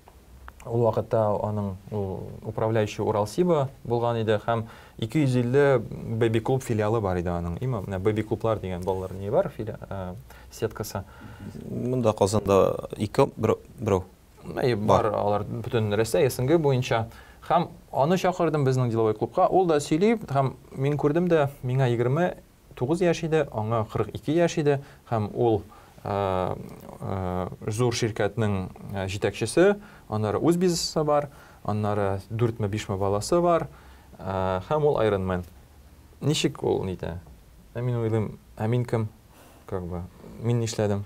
Ул вакытта аның ул управляющий Уралсиба булган иде һәм 250 бэби клуб филиалы бар иде аның. Има менә бэби клублар дигән балалар ни бар фили, э, сеткасы. Монда Казанда ике берәү. Әйе, бар алар бөтен Рәсәй, СНГ буенча. Һәм аны чакырдым безнең деловой клубка. Ул да сөйли һәм мин күрдем дә, миңа 29 яшь иде, аңа 42 яшь иде һәм ул зур ширкәтнең җитәкчесе, аннары үз бизнесы бар, аннары дүртме, бишме баласы бар, һәм ул Ironman. Ничек ул нитә? Ә мин уйлыйм, ә мин кем? Как бы, мин нишләдем?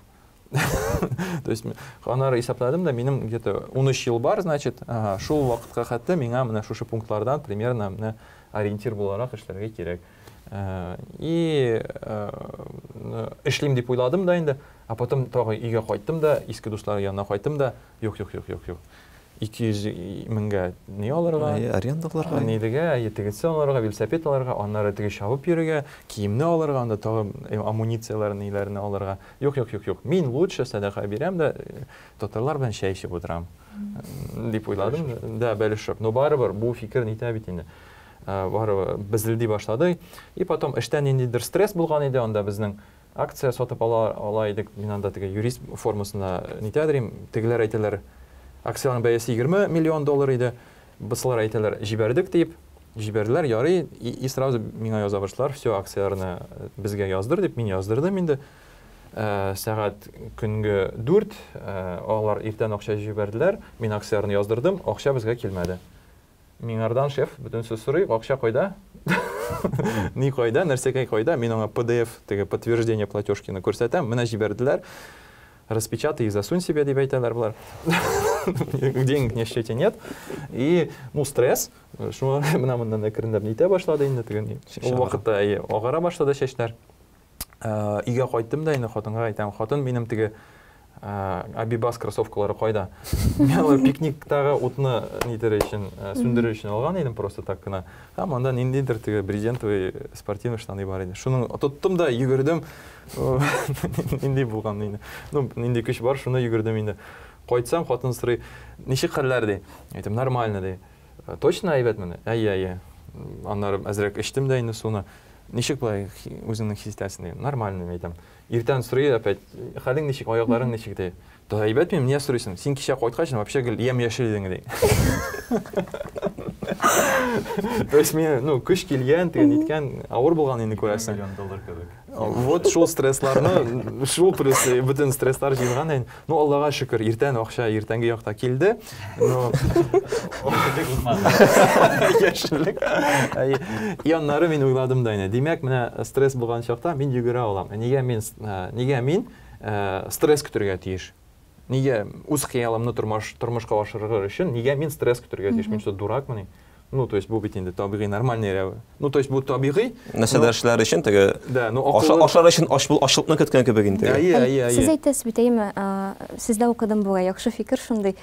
То есть, аннары исәпләдем дә, минем где-то 13 ел бар, значит, ага, шул вакытка хәтле миңа менә шушы пунктлардан примерно менә ориентир буларак эшләргә кирәк. Э, и э, эшлим дип уйладым да инде, а потом тагы өйгә кайттым да, иске дуслар янына кайттым да, юк, юк, юк, юк, юк. 200 меңгә ни алырга? Аренда алырга. Нидегә, тегесе алырга, велосипед алырга, аннары теге чабып йөрергә, киемне алырга, анда тагы амуницияләрне, ниләрне алырга. Юк, юк, юк, юк. Мин лучше сәдака бирәм дә, татарлар белән чәй эчеп утырам. Дип уйладым. Да, бәлешеп. Но барыбер бу фикер нитә бит инде. Барыбер безелди башлады. И потом эштә ниндидер стресс булган иде, анда безнең акция сатып ала, ала идек. Мин анда теге юрист формасында нитәдер идем. Тегеләр әйтәләр, акцияләрнең бәясе 20 миллион доллар иде. Бысылар әйтәләр, җибәрдек дип. Җибәрделәр, ярый, и, и сразу миңа яза башладылар, все, акцияләрне безгә яздыр дип, мин яздырдым инде. Ә, сәгать көнге 4, ә, алар иртән акча җибәрделәр, мин акцияләрне яздырдым, акча безгә килмәде. Миңардан шеф бөтен сүз сорый, акча кайда? Ни кайда, нәрсәкәй кайда? Мин аңа PDF, теге подтверждение платежкины күрсәтәм, менә җибәрделәр. Распечатай и засунь себе, дип әйтәләр болар. Денег на счете нет. И, ну, стресс. Шуңа менә моннан әкренләп нитә башлады инде теге. Ул вакытта әйе, агара башлады чәчләр. Өйгә кайттым да инде хатынга әйтәм, хатын минем теге Абибас кроссовкалары кайда? Мин алар пикниктагы утны нитер өчен, сүндерер өчен алган идем просто так кына. Һәм анда ниндидер теге брезентовый спортивный штаны бар иде. Шуның тоттым да йөгердем. Нинди булган инде. Ну, нинди көч бар, шуны йөгердем инде. Кайтсам, хатын сорый, ничек хәлләр ди. Әйтәм, нормально ди. Точно әйбәтмени? Әйе, әйе. Аннары әзрәк эчтем дә инде суны. Ничек болай үзеңне хис итәсең ди. Нормально, әйтәм. Иртән сорый опять, хәлең ничек, аякларың ничек ди. Да әйбәт мин, нигә сорыйсың? Син кичә кайткач, вообще гел ямь-яшел идең ди. То есть мин, ну, көч килгән, теге ниткән, авыр булган инде күрәсең. Миллион доллар кебек. Вот шул стрессларны, шул плюс бөтен стресслар җыелган инде. Ну, Аллага шөкер, иртән акча иртәнге якта килде. Но Яшеллек булмады. Яшеллек. И аннары мин уйладым да инде. Димәк, менә стресс булган чакта мин йөгерә алам. Нигә мин, нигә мин стресс көтергә тиеш? Нигә үз хыялымны тормыш, тормышка ашырыр өчен нигә мин стресс көтергә тиеш? Мин что, дуракмыни? Ну, то есть бу бит инде табигый нормальный рәвеш. Ну, то есть бу табигый. Нәрсәдер эшләр өчен теге Да, ну акыллы ашар өчен ач бул ачлыкны көткән кебек инде. Әйе, әйе, әйе. Сез әйтәсез бит, әйеме, сездә укыдым бугай, яхшы фикер шундый.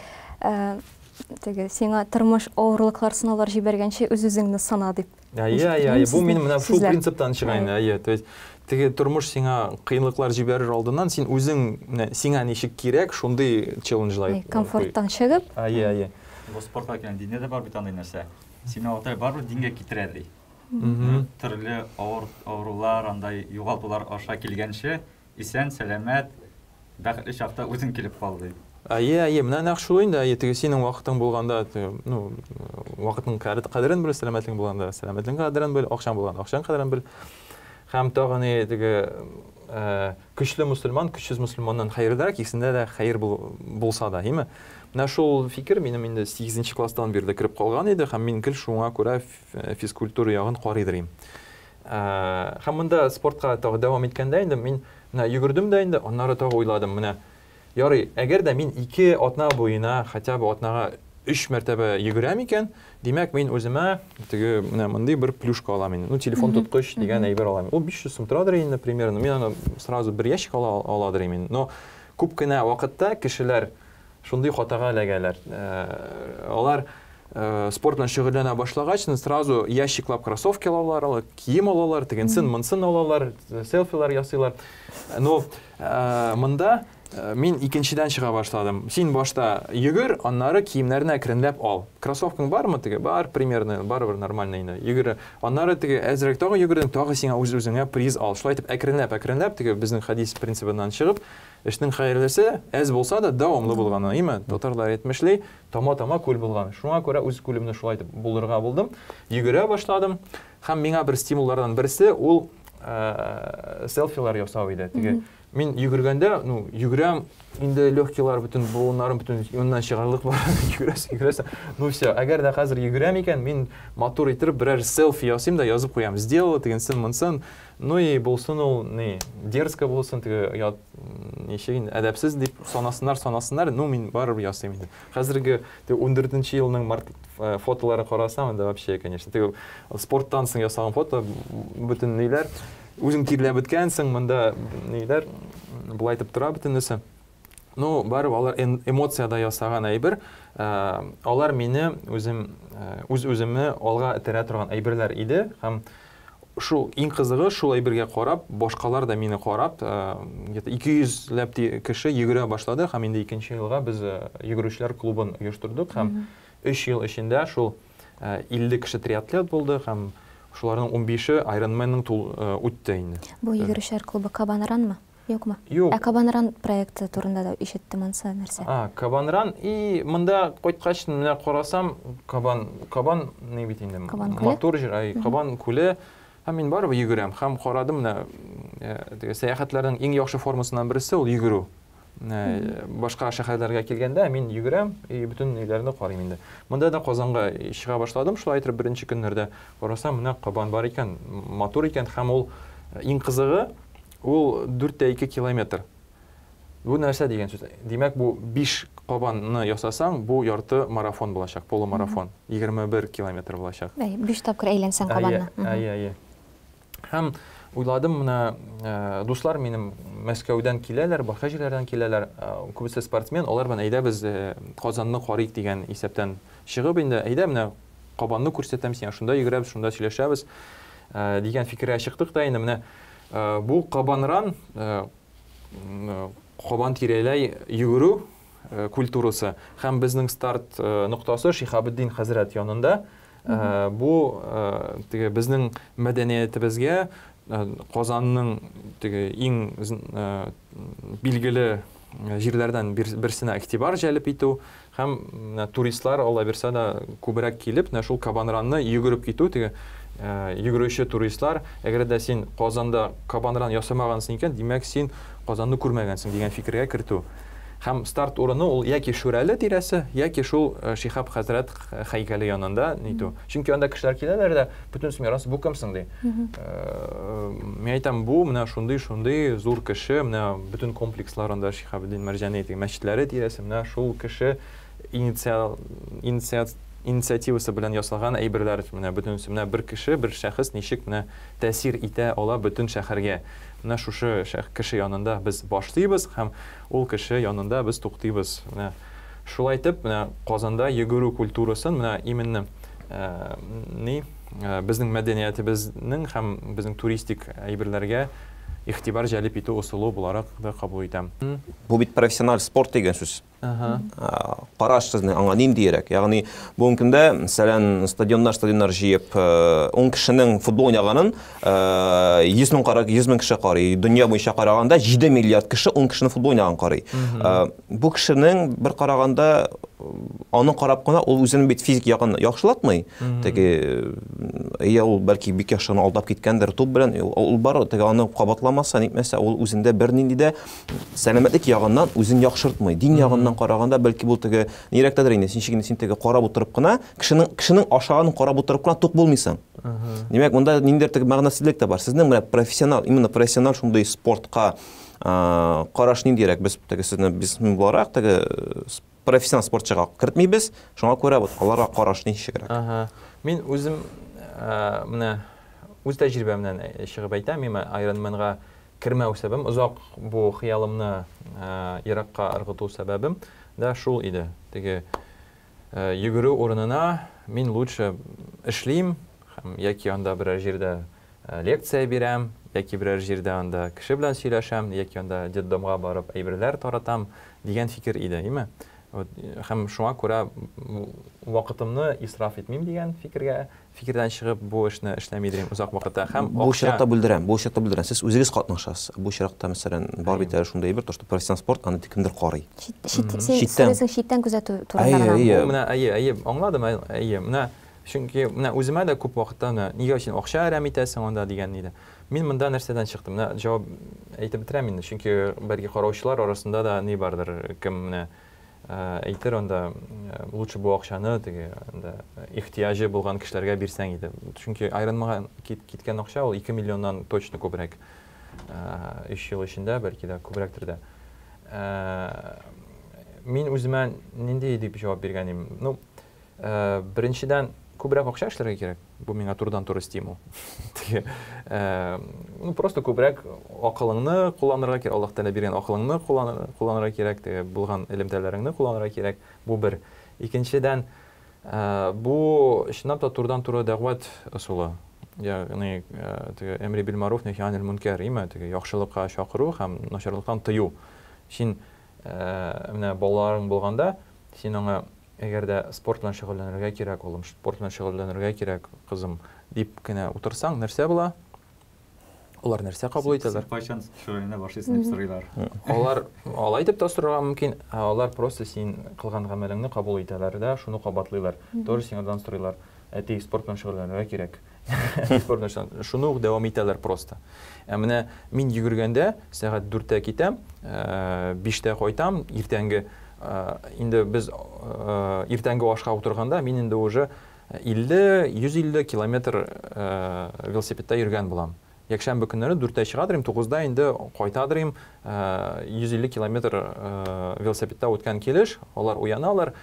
Теге сиңа тормыш авырлыклар, сынаулар җибәргәнче үз-үзеңне сына дип. Әйе, әйе, әйе. Бу минем менә шул принциптан чыга инде, әйе. То есть теге тормыш сиңа кыенлыклар җибәрер алдыннан син үзең менә сиңа ничек кирәк, шундый челленджлар. Комфорттан чыгып. Әйе, әйе. Бу спортка килгән диндә дә бар бит андый нәрсә. Сине Алтай барыбер дингә китерә ди. Төрле авыр авырулар, андай югалтулар аша килгәнче, исән, сәламәт, бәхетле чакта үзең килеп кал ди. Әйе, әйе, менә нәкъ шул инде, әйе, теге синең вакытың булганда, теге, ну, вакытның кадерен бел, сәламәтлегең булганда, сәламәтлегең кадерен бел, акчаң булганда, акчаң кадерен бел. Һәм тагы ни, теге, көчле мөселман, көчсез мөселманнан хәерлерәк, икесендә дә хәер булса да, әйеме? Менә шул фикер минем инде 8 класстан бирле кереп калган иде, һәм мин гел шуңа күрә физкультура ягын карыйдыр идем. Һәм монда спортка тагы дәвам иткәндә инде мин менә йөгердем дә инде, аннары тагы уйладым, менә ярый, әгәр дә мин 2 атна буена, хотя бы атнага 3 мәртәбә йөгерәм икән, димәк, мин үземә теге менә мондый бер плюшка алам инде. Ну, телефон тоткыч дигән әйбер алам. Ул 500 сум торадыр инде примерно. Мин аны сразу бер ящик ала аладыр инде. Но күп кенә вакытта кешеләр шундый хатага эләгәләр. Алар спорт белән шөгыльләнә башлагач, сразу ящиклап кроссовки алалар, алар кием алалар, тегенсен, монсын алалар, селфилар ясыйлар. Но монда мин икенчедән чыга башладым. Син башта йөгер, аннары киемнәрне әкренләп ал. Кроссовкаң бармы теге? Бар, примерно, барыбер нормально инде. Йөгер. Аннары теге әзрәк тагы йөгердең, тагы сиңа үз-үзеңә приз ал. Шулай итеп әкренләп, әкренләп теге безнең хәдис принцибыннан чыгып, эшнең хәерлесе әз булса да дәвамлы булганы, әйеме? Татарлар әйтмешли, тама-тама күл булган. Шуңа күрә үз күлемне шулай итеп булдырырга булдым. Йөгерә башладым. Һәм миңа бер стимуллардан берсе ул селфилар ясау иде. Теге мин йөгергәндә, ну, йөгерәм, инде легкийлар бөтен буыннарым бөтен моннан чыгарлык бар. Йөгерәсең, йөгерәсең. Ну все, әгәр дә хәзер йөгерәм икән, мин матур итеп берәр селфи ясыйм да язып куям. Сделала тегенсен, монсын. Ну и булсын ул, ни, дерзко булсын, теге оят, ничек инде, әдәпсез дип санасыннар, санасыннар, ну мин барыбер ясыйм инде. Хәзерге теге ундүртенче елның март фотоларын карасам, инде вообще, конечно, теге спорттан соң ясалган фото, бөтен ниләр, үзең тирләп беткәнсең, монда ниләр, болай итеп тора бөтенесе. Ну, барыбер алар эмоцияда ясаган әйбер, алар мине үзем, үз-үземне алга этәрә торган әйберләр иде, һәм шул иң кызыгы, шул әйбергә карап, башкалар да мине карап, где-то 200 ләп кеше йөгерә башлады, һәм инде икенче елга без йөгерүчеләр клубын оештырдык, һәм 3 ел эчендә шул 50 кеше триатлет булды, һәм шуларның 15-е Ironman-ның үтте инде. Бу йөгерүчеләр клубы Кабанранмы? Юкмы? Юк. Ә Кабанран проекты турында да ишеттем, ансы нәрсә? А, Кабанран, и монда кайткач менә карасам, Кабан, Кабан ни бит инде, Кабан күле? матур җир, ай, Кабан күле. Һәм мин барыбер йөгерәм. Һәм карадым менә, теге сәяхәтләрнең иң яхшы формасыннан берсе ул йөгерү. Башка шәһәрләргә килгәндә мин йөгерәм, и бөтен өйләрне карыйм инде. Монда да Казанга чыга башладым, шулай итеп беренче көннәрдә карасам, менә Кабан бар икән, матур икән, һәм ул иң кызыгы, ул 4,2 километр. Бу нәрсә дигән сүз? Димәк, бу 5 кабанны ясасаң, бу ярты марафон булачак, полумарафон, 21 километр булачак. Әй, 5 тапкыр әйләнсәң кабанны. Әйе, әйе. Һәм уйладым, менә, дуслар минем Мәскәүдән киләләр, башка җирләрдән киләләр, күбесе спортсмен, алар белән әйдә без Казанны карыйк дигән исәптән чыгып инде, әйдә менә Кабанны күрсәтәм сиңа, шунда йөгерәбез, шунда сөйләшәбез дигән фикергә чыктык та инде менә бу Кабанран, Кабан тирәләй йөгерү культурасы һәм безнең старт ноктасы Шиһабетдин хәзрәт янында. Бу теге безнең мәдәниятебезгә Казанның теге иң билгеле җирләрдән берсенә игътибар җәлеп итү һәм туристлар, Алла бирсә дә, күбрәк килеп, менә шул Кабанранны йөгереп китү, теге йөгерүче туристлар, әгәр дә син Казанда Кабанран ясамагансың икән, димәк, син Казанны күрмәгәнсең дигән фикергә кертү. Һәм старт урыны ул яки Шүрәле тирәсе, яки шул Шиһаб хәзрәт һәйкәле янында нитү. Чөнки анда кешеләр киләләр дә, бөтен смирас, бу кем соң ди. Мин әйтәм, бу менә шундый-шундый зур кеше, менә бөтен комплекслар анда Шиһабетдин Мәрҗани теге мәчетләре тирәсе, менә шул кеше инициативасы белән ясалган әйберләр, менә бөтенесе, менә бер кеше, бер шәхес ничек менә тәэсир итә ала бөтен шәһәргә. Менә шушы кеше янында без башлыйбыз һәм ул кеше янында без туктыйбыз. Менә шулай итеп, менә Казанда йөгерү культурасын, менә именно ни безнең мәдәниятебезнең һәм безнең туристик әйберләргә игътибар җәлеп итү ысулы буларак да кабул итәм. Бу бит профессиональ спорт дигән сүз. Караш сезнең аңа ниндиерәк? Ягъни бүгенге көндә, мәсәлән, стадионнар җыеп, 10 кешенең футбол уйнаганын 100 мең карак, 100 мең кеше карый. Дөнья буенча караганда 7 миллиард кеше 10 кешенең футбол уйнаганын карый. Бу кешенең бер караганда аны карап кына ул үзенең бит физик ягын яхшылатмый. Теге я ул бәлки бик яхшы гына алдап киткәндер туп белән, ул бар теге аны кабатламаса, нитмәсә, ул үзендә бернинди дә сәламәтлек ягыннан үзен яхшыртмый. Дин ягыннан караганда бәлки бу теге нирәктәдер инде, син ничек син теге карап утырып кына, кешенең ашаганын карап утырып кына тук булмыйсың. Димәк, монда ниндидер теге мәгънәсезлек тә бар. Сезнең менә профессионал, именно профессионал шундый спортка караш ниндирәк? Без теге сезне бизнесмен буларак теге профессионал спортчыга кертмибез, шуңа күрә вот аларга караш ничегрәк? Мин үзем менә үз тәҗрибәмнән чыгып әйтәм, мин Ironman-га кермәү сәбәбем, озак бу хыялымны еракка ыргыту сәбәбем дә шул иде. Теге йөгерү урынына мин лучше эшлим, һәм яки анда берәр җирдә лекция бирәм, яки берәр җирдә анда кеше белән сөйләшәм, яки анда детдомга барып әйберләр таратам дигән фикер иде, име? Вот, һәм шуңа күрә вакытымны исраф итмим дигән фикердән чыгып бу эшне эшләми идем озак вакытта. Һәм бу очракта бүлдерәм, бу очракта бүлдерәм. Сез үзегез катнашасыз. Бу очракта, мәсәлән, бар бит әле шундый әйбер, то что профессионал спорт аны кемдер карый. Читтән. Читтән күзәтү турында гына. Бу менә, әйе, әйе, аңладым, әйе. Менә чөнки менә үземә дә күп вакытта менә нигә син акча әрәм итәсең анда дигән иде. Мин монда нәрсәдән чыктым? Менә җавап әйтеп бетерәм инде, чөнки бәлки караучылар арасында да ни бардыр, кем менә әйтер анда лучше бу акчаны теге анда ихтияҗы булган кешеләргә бирсәң иде. Чөнки Ironman-га киткән акча ул 2 миллионнан точно күбрәк. 3 ел эчендә бәлки дә күбрәктер дә. Мин үземә нинди дип җавап биргән идем? Ну, беренчедән, күбрәк акча эшләргә кирәк. Бу миңа турыдан-туры стимул. Теге, ну, просто күбрәк акылыңны кулланырга кирәк, Аллаһ Тәгалә биргән акылыңны кулланырга кирәк, теге булган элемтәләреңне кулланырга кирәк. Бу бер. Икенчедән, бу чынлап та турыдан-туры дәгъват ысулы. Ягъни, теге әмри бил маруф нәһи анил мункар, име, теге яхшылыкка чакыру һәм начарлыктан тыю. Син, менә балаларың булганда, син аңа әгәр дә спорт белән шөгыльләнергә кирәк, улым, спорт белән шөгыльләнергә кирәк, кызым, дип кенә утырсаң, нәрсә була? Алар нәрсә кабул итәләр? Син кайчан шөгыльләнә башлыйсың дип сорыйлар. Алар алай дип тә сорарга мөмкин, ә алар просто син кылган гамәлеңне кабул итәләр дә, шуны кабатлыйлар. Тоже сиңардан сорыйлар. Әти, спорт белән шөгыльләнергә кирәк. Әти, спорт белән шөгыльләнергә. Шуны ук дәвам итәләр просто. Ә менә мин йөгергәндә сәгать 4-тә китәм, 5-тә кайтам, иртәнге инде без иртәнге ашка утырганда мин инде уже 50-150 километр велосипедта йөргән булам. Якшәмбе көннәре 4-тә чыга дирим, 9-да инде кайта дирим, 150 километр велосипедта үткән килеш, алар уяналар.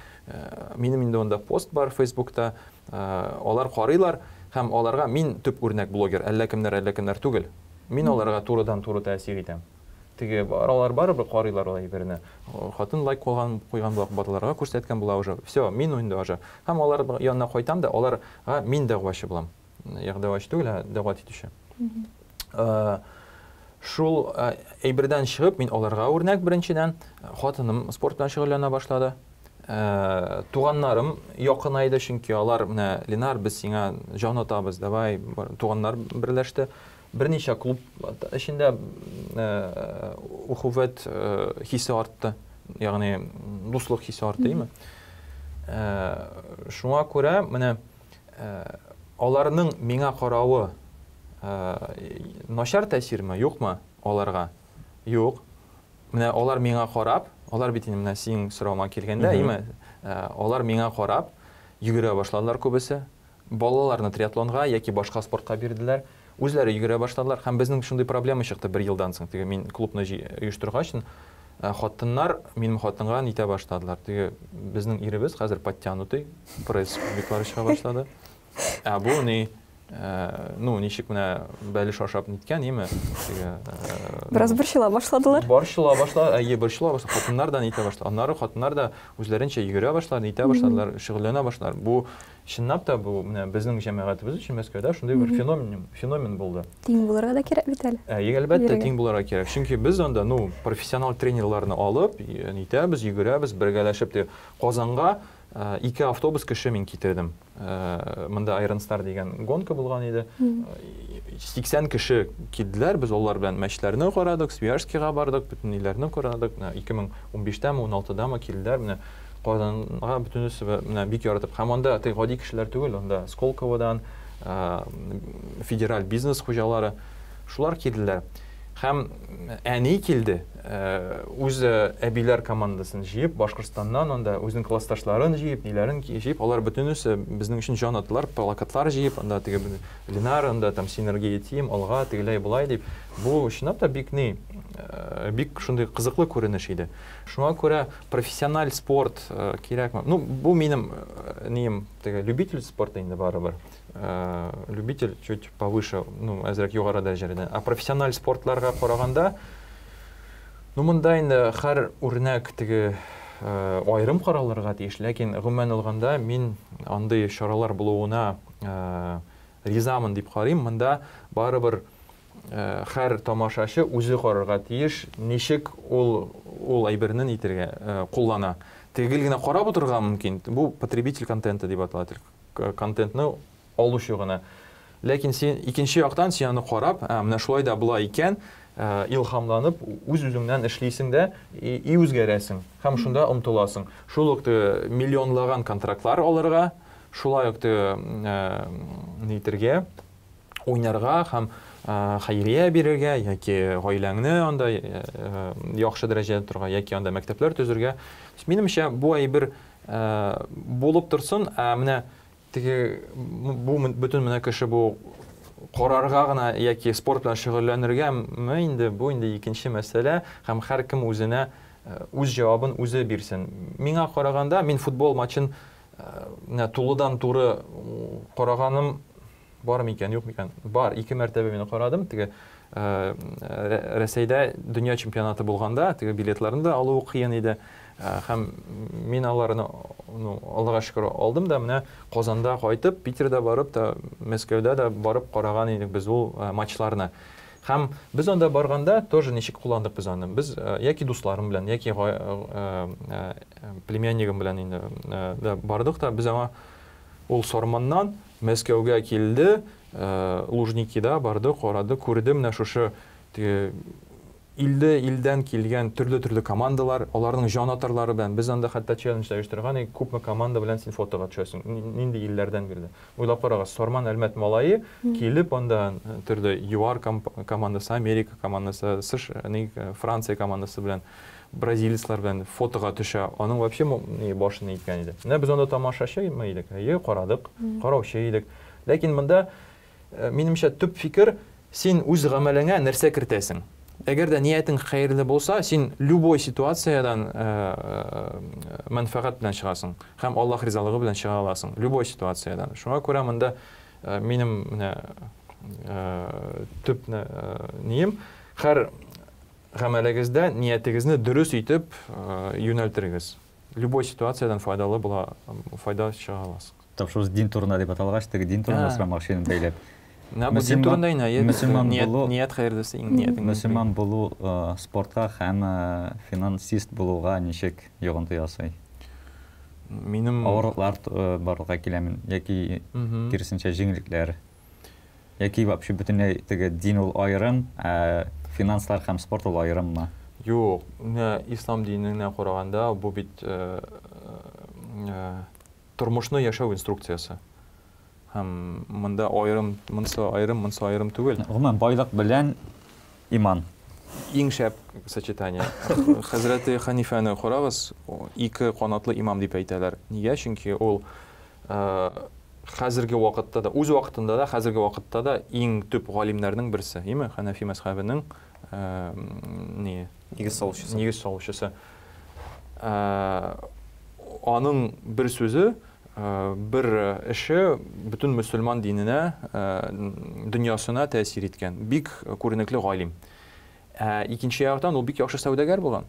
Минем инде монда пост бар Фейсбукта, алар карыйлар һәм аларга мин төп үрнәк блогер, әллә кемнәр, әллә кемнәр түгел. Мин аларга турыдан-туры тәэсир итәм. Теге алар барыбер карыйлар ул әйберне. Хатын лайк куйган, куйган була, балаларга күрсәткән була уже. Все, мин инде уже. Һәм алар янына кайтам да, аларга мин дәгъвачы булам. Ягъни дәгъвачы түгел, ә дәгъват итүче. Шул әйбердән чыгып, мин аларга үрнәк беренчедән, хатыным спорт белән шөгыльләнә башлады. Туганнарым якынайды, чөнки алар менә Ленар, без сиңа җан атабыз, давай, туганнар берләште. Берничә клуб эчендә ухувәт хисе артты, ягъни дуслык хисе артты, име? Шуңа күрә менә аларның миңа каравы начар тәэсирме, юкмы аларга? Юк. Менә алар миңа карап, алар бит инде менә синең соравыңа килгәндә, име? Алар миңа карап йөгерә башладылар күбесе. Балаларны триатлонга яки башка спортка бирделәр. Үзләре йөгерә башладылар. Һәм безнең шундый проблема чыкты бер елдан соң. Теге мин клубны оештыргач, хатыннар минем хатынга нитә башладылар. Теге безнең иребез хәзер подтянутый, пресс кубиклары чыга башлады. Ә бу ни, ну, ничек менә бәлеш ашап ниткән, име? Теге, Бераз борчыла башладылар. Борчыла башлады, әйе, борчыла башлады. Хатыннар да нитә башлады. Аннары хатыннар да үзләренчә йөгерә башлады, нитә башладылар, шөгыльләнә башладылар. Бу чынлап та бу менә безнең җәмәгатебез өчен Мәскәүдә шундый бер феномен, феномен булды. Тиң булырга да кирәк бит әле. Әйе, әлбәттә, тиң булырга кирәк. Чөнки без анда, ну, профессионал тренерларны алып, нитәбез, йөгерәбез, бергәләшеп дип Казанга ике автобус кеше мин китердем. Монда Iron Star дигән гонка булган иде. 80 кеше килделәр, без алар белән мәчетләрне карадык, Свияжскийга бардык, бөтен илләрне карадык. Менә 2015-тәме, 16-дамы килделәр, менә Казанга бөтенесе менә бик яратып. Һәм анда теге гади кешеләр түгел, анда Сколководан, федераль бизнес хуҗалары шулар килделәр. Һәм әни килде, үз әбиләр командасын җыеп, Башкортстаннан анда үзенең классташларын җыеп, ниләрен җыеп, алар бөтенесе безнең өчен җан аттылар, плакатлар җыеп, анда теге Ленар, анда там Синергия Тим, алга, тегеләй, болай дип. Бу чынлап та бик ни, бик шундый кызыклы күренеш иде. Шуңа күрә профессиональ спорт кирәкме? Ну, бу минем нием, теге любитель спорта инде барыбер. Любитель чуть повыше, ну, әзрәк югары дәрәҗәдә. Ә профессиональ спортларга караганда, ну, монда инде һәр үрнәк теге аерым каралырга тиеш, ләкин гомумән алганда мин андый чаралар булуына ризамын дип карыйм. Монда барыбер һәр тамашачы үзе карарга тиеш, ничек ул ул әйберне нитергә куллана. Теге гел генә карап утырырга мөмкин. Бу потребитель контента дип атала, контентны алучы гына. Ләкин син икенче яктан син аны карап, ә, менә шулай да була икән, илһамланып, үз-үзеңнән эшлисең дә и үзгәрәсең һәм шунда омтыласың. Шул ук миллионлаган контрактлар алырга, шулай ук нитергә, уйнарга һәм хәйрия бирергә яки гаиләңне анда яхшы дәрәҗәдә торырга яки анда мәктәпләр төзергә. Минемчә, бу әйбер булып торсын, ә менә теге бу бөтен менә кеше бу карарга гына яки спорт белән шөгыльләнергәме инде, бу инде икенче мәсьәлә һәм һәркем үзенә үз җавабын үзе бирсен. Миңа караганда, мин футбол матчын менә тулыдан-туры караганым бар микән, юк микән? Бар, ике мәртәбә мин карадым. Теге Рәсәйдә дөнья чемпионаты булганда, теге билетларны да алуы кыен иде. Һәм мин аларны, ну, Аллага шөкер, алдым да, менә Казанда кайтып, Питерда барып та, Мәскәүдә дә барып караган идек без ул матчларны. Һәм без анда барганда тоже ничек кулландык без аны? Без яки дусларым белән, яки племяннигым белән инде да бардык та, без аңа ул Сарманнан Мәскәүгә килде, Лужникида барды, карады, күрде менә шушы теге илде илдән килгән төрле-төрле командалар, аларның җан атарлары белән. Без анда хәтта челлендж да оештырган идек, күпме команда белән син фотога төшәсең, нинди илләрдән бирде. Уйлап карагыз, Сарман Әлмәт малае килеп анда төрле ЮАР командасы, Америка командасы, США, Франция командасы белән бразилецлар белән фотога төшә, аның вообще башын иткән иде. Менә без анда тамашачы идек, әйе, карадык, караучы идек. Ләкин монда, минемчә, төп фикер, син үз гамәлеңә нәрсә кертәсең. Әгәр дә ниятең хәерле булса, син любой ситуациядән мәнфәгать белән чыгасың һәм Аллаһ ризалыгы белән чыга аласың, любой ситуациядән. Шуңа күрә монда минем менә төп нием, һәр гамәлегездә ниятегезне дөрес итеп юнәлтерегез. Любой ситуациядән файдалы була, файда чыга аласыз. Тапшыру дин турында дип аталгач, теге дин турында сорамакчы идем бәйләп. Менә бу дин турында инде, әйе. Мөселман булу, ният хәерлесе, иң ниятең. Мөселман булу спортка һәм финансист булуга ничек йогынты ясый? Минем авырлыклар барлыкка киләме яки киресенчә җиңеллекләр? Яки вообще бөтенләй теге дин ул аерым, ә финанслар һәм спорт ул аерыммы? Юк, менә ислам диненә караганда бу бит тормышны яшәү инструкциясе. Һәм монда аерым, монысы аерым, монысы аерым түгел. Гомумән, байлык белән иман. Иң шәп сочетание. Хәзрәте Ханифәне карагыз, ике канатлы имам дип әйтәләр. Нигә? Чөнки ул хәзерге вакытта да, үз вакытында да, хәзерге вакытта да иң төп галимнәрнең берсе, име? Хәнәфи мәзхәбенең ни? Нигез салучысы. Нигез салучысы. Аның бер сүзе, бер эше бөтен мөселман диненә, дөньясына тәэсир иткән. Бик күренекле галим. Ә икенче яктан ул бик яхшы сәүдәгәр булган.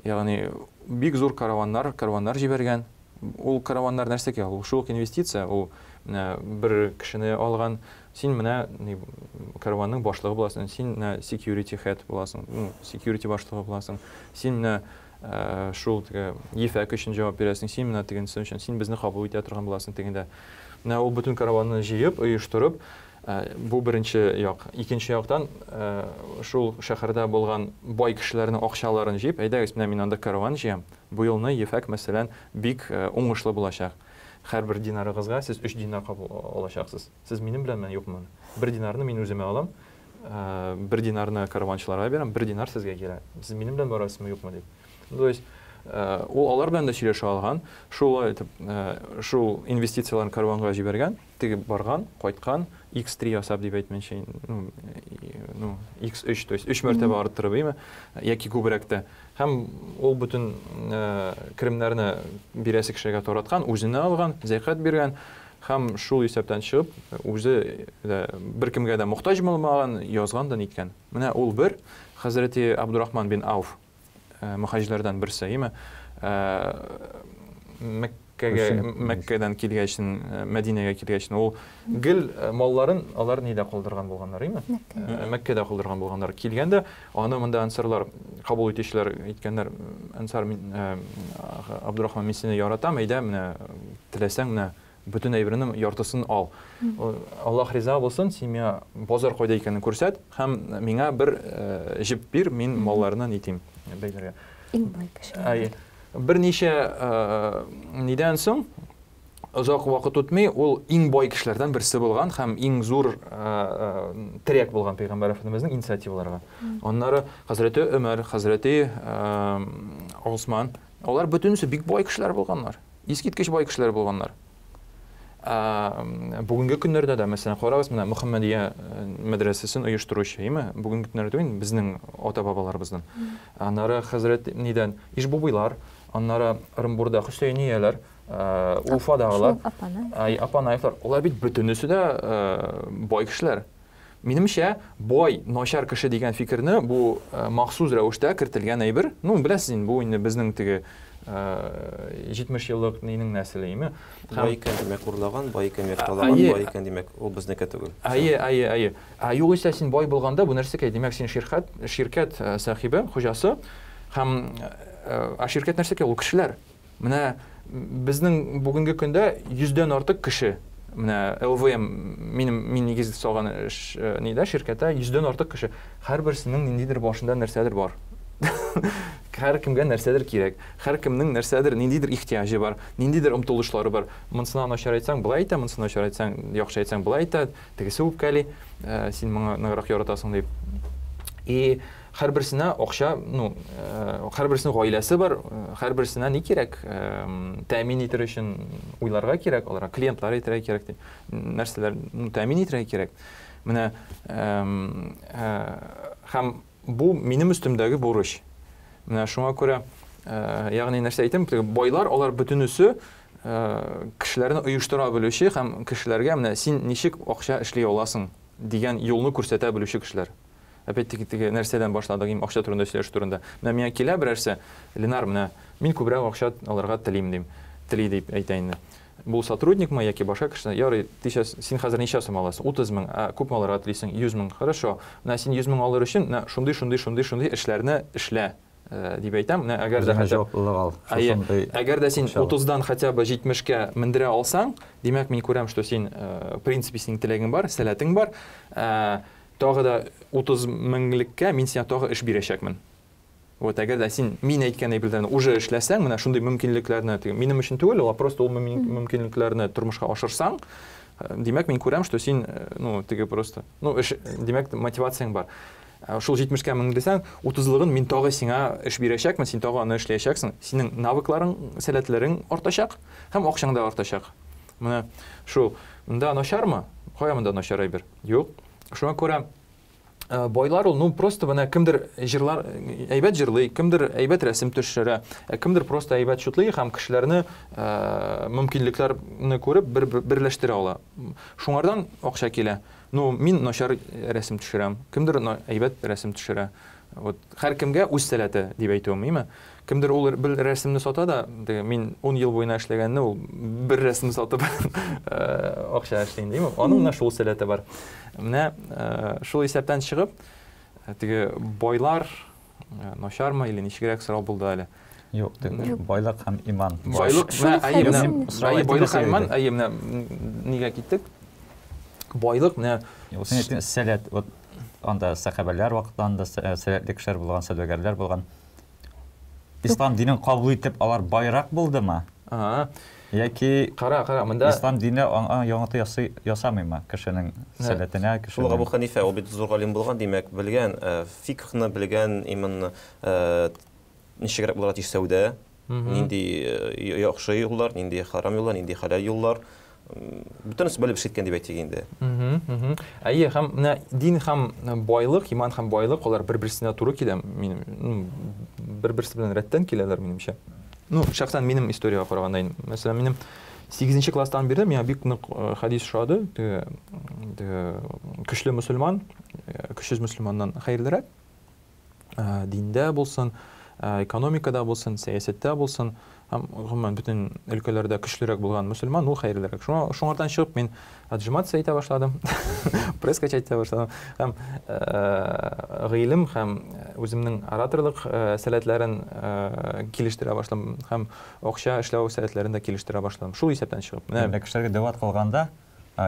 Ягъни бик зур караваннар, караваннар җибәргән. Ул караваннар нәрсәгә? Ул шул ук инвестиция, ул менә бер кешене алган, син менә караванның башлыгы буласың, син менә security head буласың, ну, security башлыгы буласың, син менә шул теге ефәк өчен җавап бирәсең, син менә тегенесе өчен, син безне кабул итә торган буласың тегендә. Менә ул бөтен караванны җыеп, оештырып, бу беренче як. Икенче яктан, шул шәһәрдә булган бай кешеләрнең акчаларын җыеп, әйдәгез, менә мин анда караван җыям. Бу елны ефәк, мәсәлән, бик уңышлы булачак. Һәрбер динарыгызга сез 3 динар кабул алачаксыз. Сез минем беләнме, юкмы? Бер динарны мин үземә алам, бер динарны караванчыларга бирәм, бер динар сезгә килә. Сез минем белән барасызмы, юкмы дип. То есть, ул алар белән дә сөйләшә алган, шулай итеп, шул инвестицияләрен караванга җибәргән, теге барган, кайткан, X3 ясап дип әйтмәнчә, ну, X3, то есть 3 мәртәбә арттырып, әйме, яки күбрәк тә. Һәм ул бөтен керемнәрне бирәсе кешегә тараткан, үзенә алган, зәкят биргән, һәм шул исәптән чыгып, үзе дә беркемгә дә мохтаҗ булмаган, язган да ниткән. Менә ул бер Хәзрәти Абдурахман бин Ауф, мөхаҗирләрдән берсе, әйме? Мәккәгә, Мәккәдән килгәчен, Мәдинәгә килгәчен, ул гел малларын алар нидә калдырган булганнар, әйме? Мәккәдә калдырган булганнар. Килгәндә аны монда ансарлар кабул итүчеләр әйткәннәр, ансар мин, Абдурахман, мин сине яратам, әйдә, менә теләсәң, менә бөтен әйбернең яртысын ал. Аллаһ риза булсын, син миңа базар кайда икәнен күрсәт һәм миңа бер җеп бир, мин малларны нитим, бәйләргә. Иң бай кеше. Әй, берничә нидән соң озак вакыт үтми, ул иң бай кешеләрдән берсе булган һәм иң зур терәк булган Пәйгамбәр Әфәндебезнең инициативаларга. Аннары Хәзрәте Өмәр, Хәзрәте Госман, алар бөтенесе бик бай кешеләр булганнар. Искиткеч бай кешеләр булганнар. Бүгенге көннәрдә дә, мәсәлән, карагыз, менә Мөхәммәдия мәдрәсәсен оештыручы, әйме? Бүгенге көннәрдә түгел, безнең ата-бабаларыбызның. Аннары хәзрәт нидән Ишбубыйлар, аннары Ырымбурда Хөсәйнияләр, Уфадагылар, Апанаев. Апанаевлар, алар бит бөтенесе дә бай кешеләр. Минемчә, бай, начар кеше дигән фикерне бу махсус рәвештә кертелгән әйбер. Ну, беләсез инде, бу инде безнең теге 70 еллык нинең нәселе, әйме? Бай икән, димәк, урлаган, бай икән, димәк, талаган, бай икән, димәк, ул безнеке түгел. Әйе, әйе, әйе. Ә югыйсә син бай булганда, бу нәрсәкәй, димәк, син ширкәт, ширкәт сахибе, хуҗасы, һәм ә ширкәт нәрсәкәй, ул кешеләр. Менә безнең бүгенге көндә 100дән артык кеше. Менә ЛВМ, минем, мин нигез салган эш, нидә, ширкәттә 100дән артык кеше. Һәрберсенең ниндидер башында нәрсәдер бар. Һәркемгә нәрсәдер кирәк. Һәркемнең нәрсәдер, ниндидер ихтыяҗы бар, ниндидер омтылышлары бар. Монысына начар әйтсәң, былай әйтә, монысына начар әйтсәң, яхшы әйтсәң, былай әйтә, тегесе үпкәли, син моңа ныграк яратасың дип. И һәрберсенә акча, ну, һәрберсенең гаиләсе бар, һәрберсенә ни кирәк, тәэмин итер өчен уйларга кирәк, аларга клиентлар әйтергә кирәк дип, нәрсәләр, ну, тәэмин итергә кирәк. Менә, һәм бу минем өстемдәге бурыч. Менә шуңа күрә, ягъни нәрсә әйтәм, теге байлар, алар бөтенесе кешеләрне оештыра белүче һәм кешеләргә менә син ничек акча эшли аласың дигән юлны күрсәтә белүче кешеләр. Опять-таки теге нәрсәдән башладык, им акча турында сөйләшү турында. Менә миңа килә берәрсе, Ленар, менә мин күбрәк акча алырга телим дим. Тели дип әйтә инде. Бу сотрудникмы яки башка кеше? Ярый, ты сейчас, син хәзер ничә сум аласың? 30 мең, ә күпме алырга телисең? 100 мең. Хорошо. Менә син 100 мең алыр өчен, менә шундый, шундый, шундый, шундый эшләрне эшлә. Дип әйтәм. Менә әгәр дә хотя җаваплылык ал. Әйе. Әгәр дә син 30-дан хотя бы 70-кә мендерә алсаң, димәк, мин күрәм, что син, в принципе, синең теләгең бар, сәләтең бар. Тагы да 30 меңлеккә мин сиңа тагы эш бирәчәкмен. Вот, әгәр дә син мин әйткән әйберләрне уже эшләсәң, менә шундый мөмкинлекләрне, теге, минем өчен түгел, ул просто ул мөмкинлекләрне тормышка ашырсаң, димәк, мин күрәм, что син, ну, теге просто, ну, эш, димәк, мотивацияң бар. Шул 70-кә меңдесәң, 30-лыгын мин тагы сиңа эш бирәчәкмен, син тагы аны эшләячәксең. Синең навыкларың, сәләтләрең артачак һәм акчаң да артачак. Менә шул. Монда начармы? Кая монда начар әйбер? Юк. Шуңа күрә байлар ул, ну, просто менә кемдер җырлар әйбәт җырлый, кемдер әйбәт рәсем төшерә, кемдер просто әйбәт шутлый һәм кешеләрне мөмкинлекләрне күреп бер берләштерә ала. Шуңардан акча килә. Ну, мин начар рәсем төшерәм, кемдер әйбәт рәсем төшерә. Вот һәркемгә үз сәләте дип әйтүем, име? Кемдер ул бер рәсемне сата да, теге мин 10 ел буена эшләгәнне ул бер рәсем сатып акча эшли инде, име? Аның менә шул сәләте бар. Менә шул исәптән чыгып, теге байлар начармы или ничегрәк сорау булды әле? Юк, теге байлык һәм иман. Байлык, менә, әйе, менә, әйе, байлык һәм иман, әйе, менә нигә киттек? Байлык, менә. Юк, син әйттең, сәләт, вот анда сәхабәләр вакытында сәләтле кешеләр булган, сәүдәгәрләр булган. Ислам динен кабул итеп, алар байрак булдымы? Ага. Яки Кара, кара, монда Ислам дине аңа йогынты ясый, ясамыймы кешенең сәләтенә, Шул ук кешенең Әбу Хәнифә, ул бит зур галим булган, димәк, белгән, фикхны белгән, именно ничегрәк булырга тиеш сәүдә, нинди яхшы юллар, нинди харам юллар, нинди хәләл юллар. Бөтенесе белеп эш иткән дип әйтик инде. Әйе, һәм менә дин һәм байлык, иман һәм байлык, алар бер-берсенә туры килә. Минем, ну, бер-берсе белән рәттән киләләр, минемчә. Ну, шәхсән минем историягә караганда инде. Мәсәлән, минем 8 класстан бирле миңа бик нык хәдис ошады. Теге, теге көчле мөселман, көчсез мөселманнан хәерлерәк. Диндә булсын, экономикада булсын, сәясәттә булсын, һәм гомумән бөтен өлкәләрдә көчлерәк булган мөселман ул хәерлерәк. Шуңа, шуңардан чыгып мин отжиматься итә башладым, пресс качать итә башладым. Һәм гыйлем һәм үземнең ораторлык сәләтләрен килештерә башладым һәм акча эшләү сәләтләрен дә килештерә башладым. Шул исәптән чыгып. Менә кешеләргә дәват кылганда,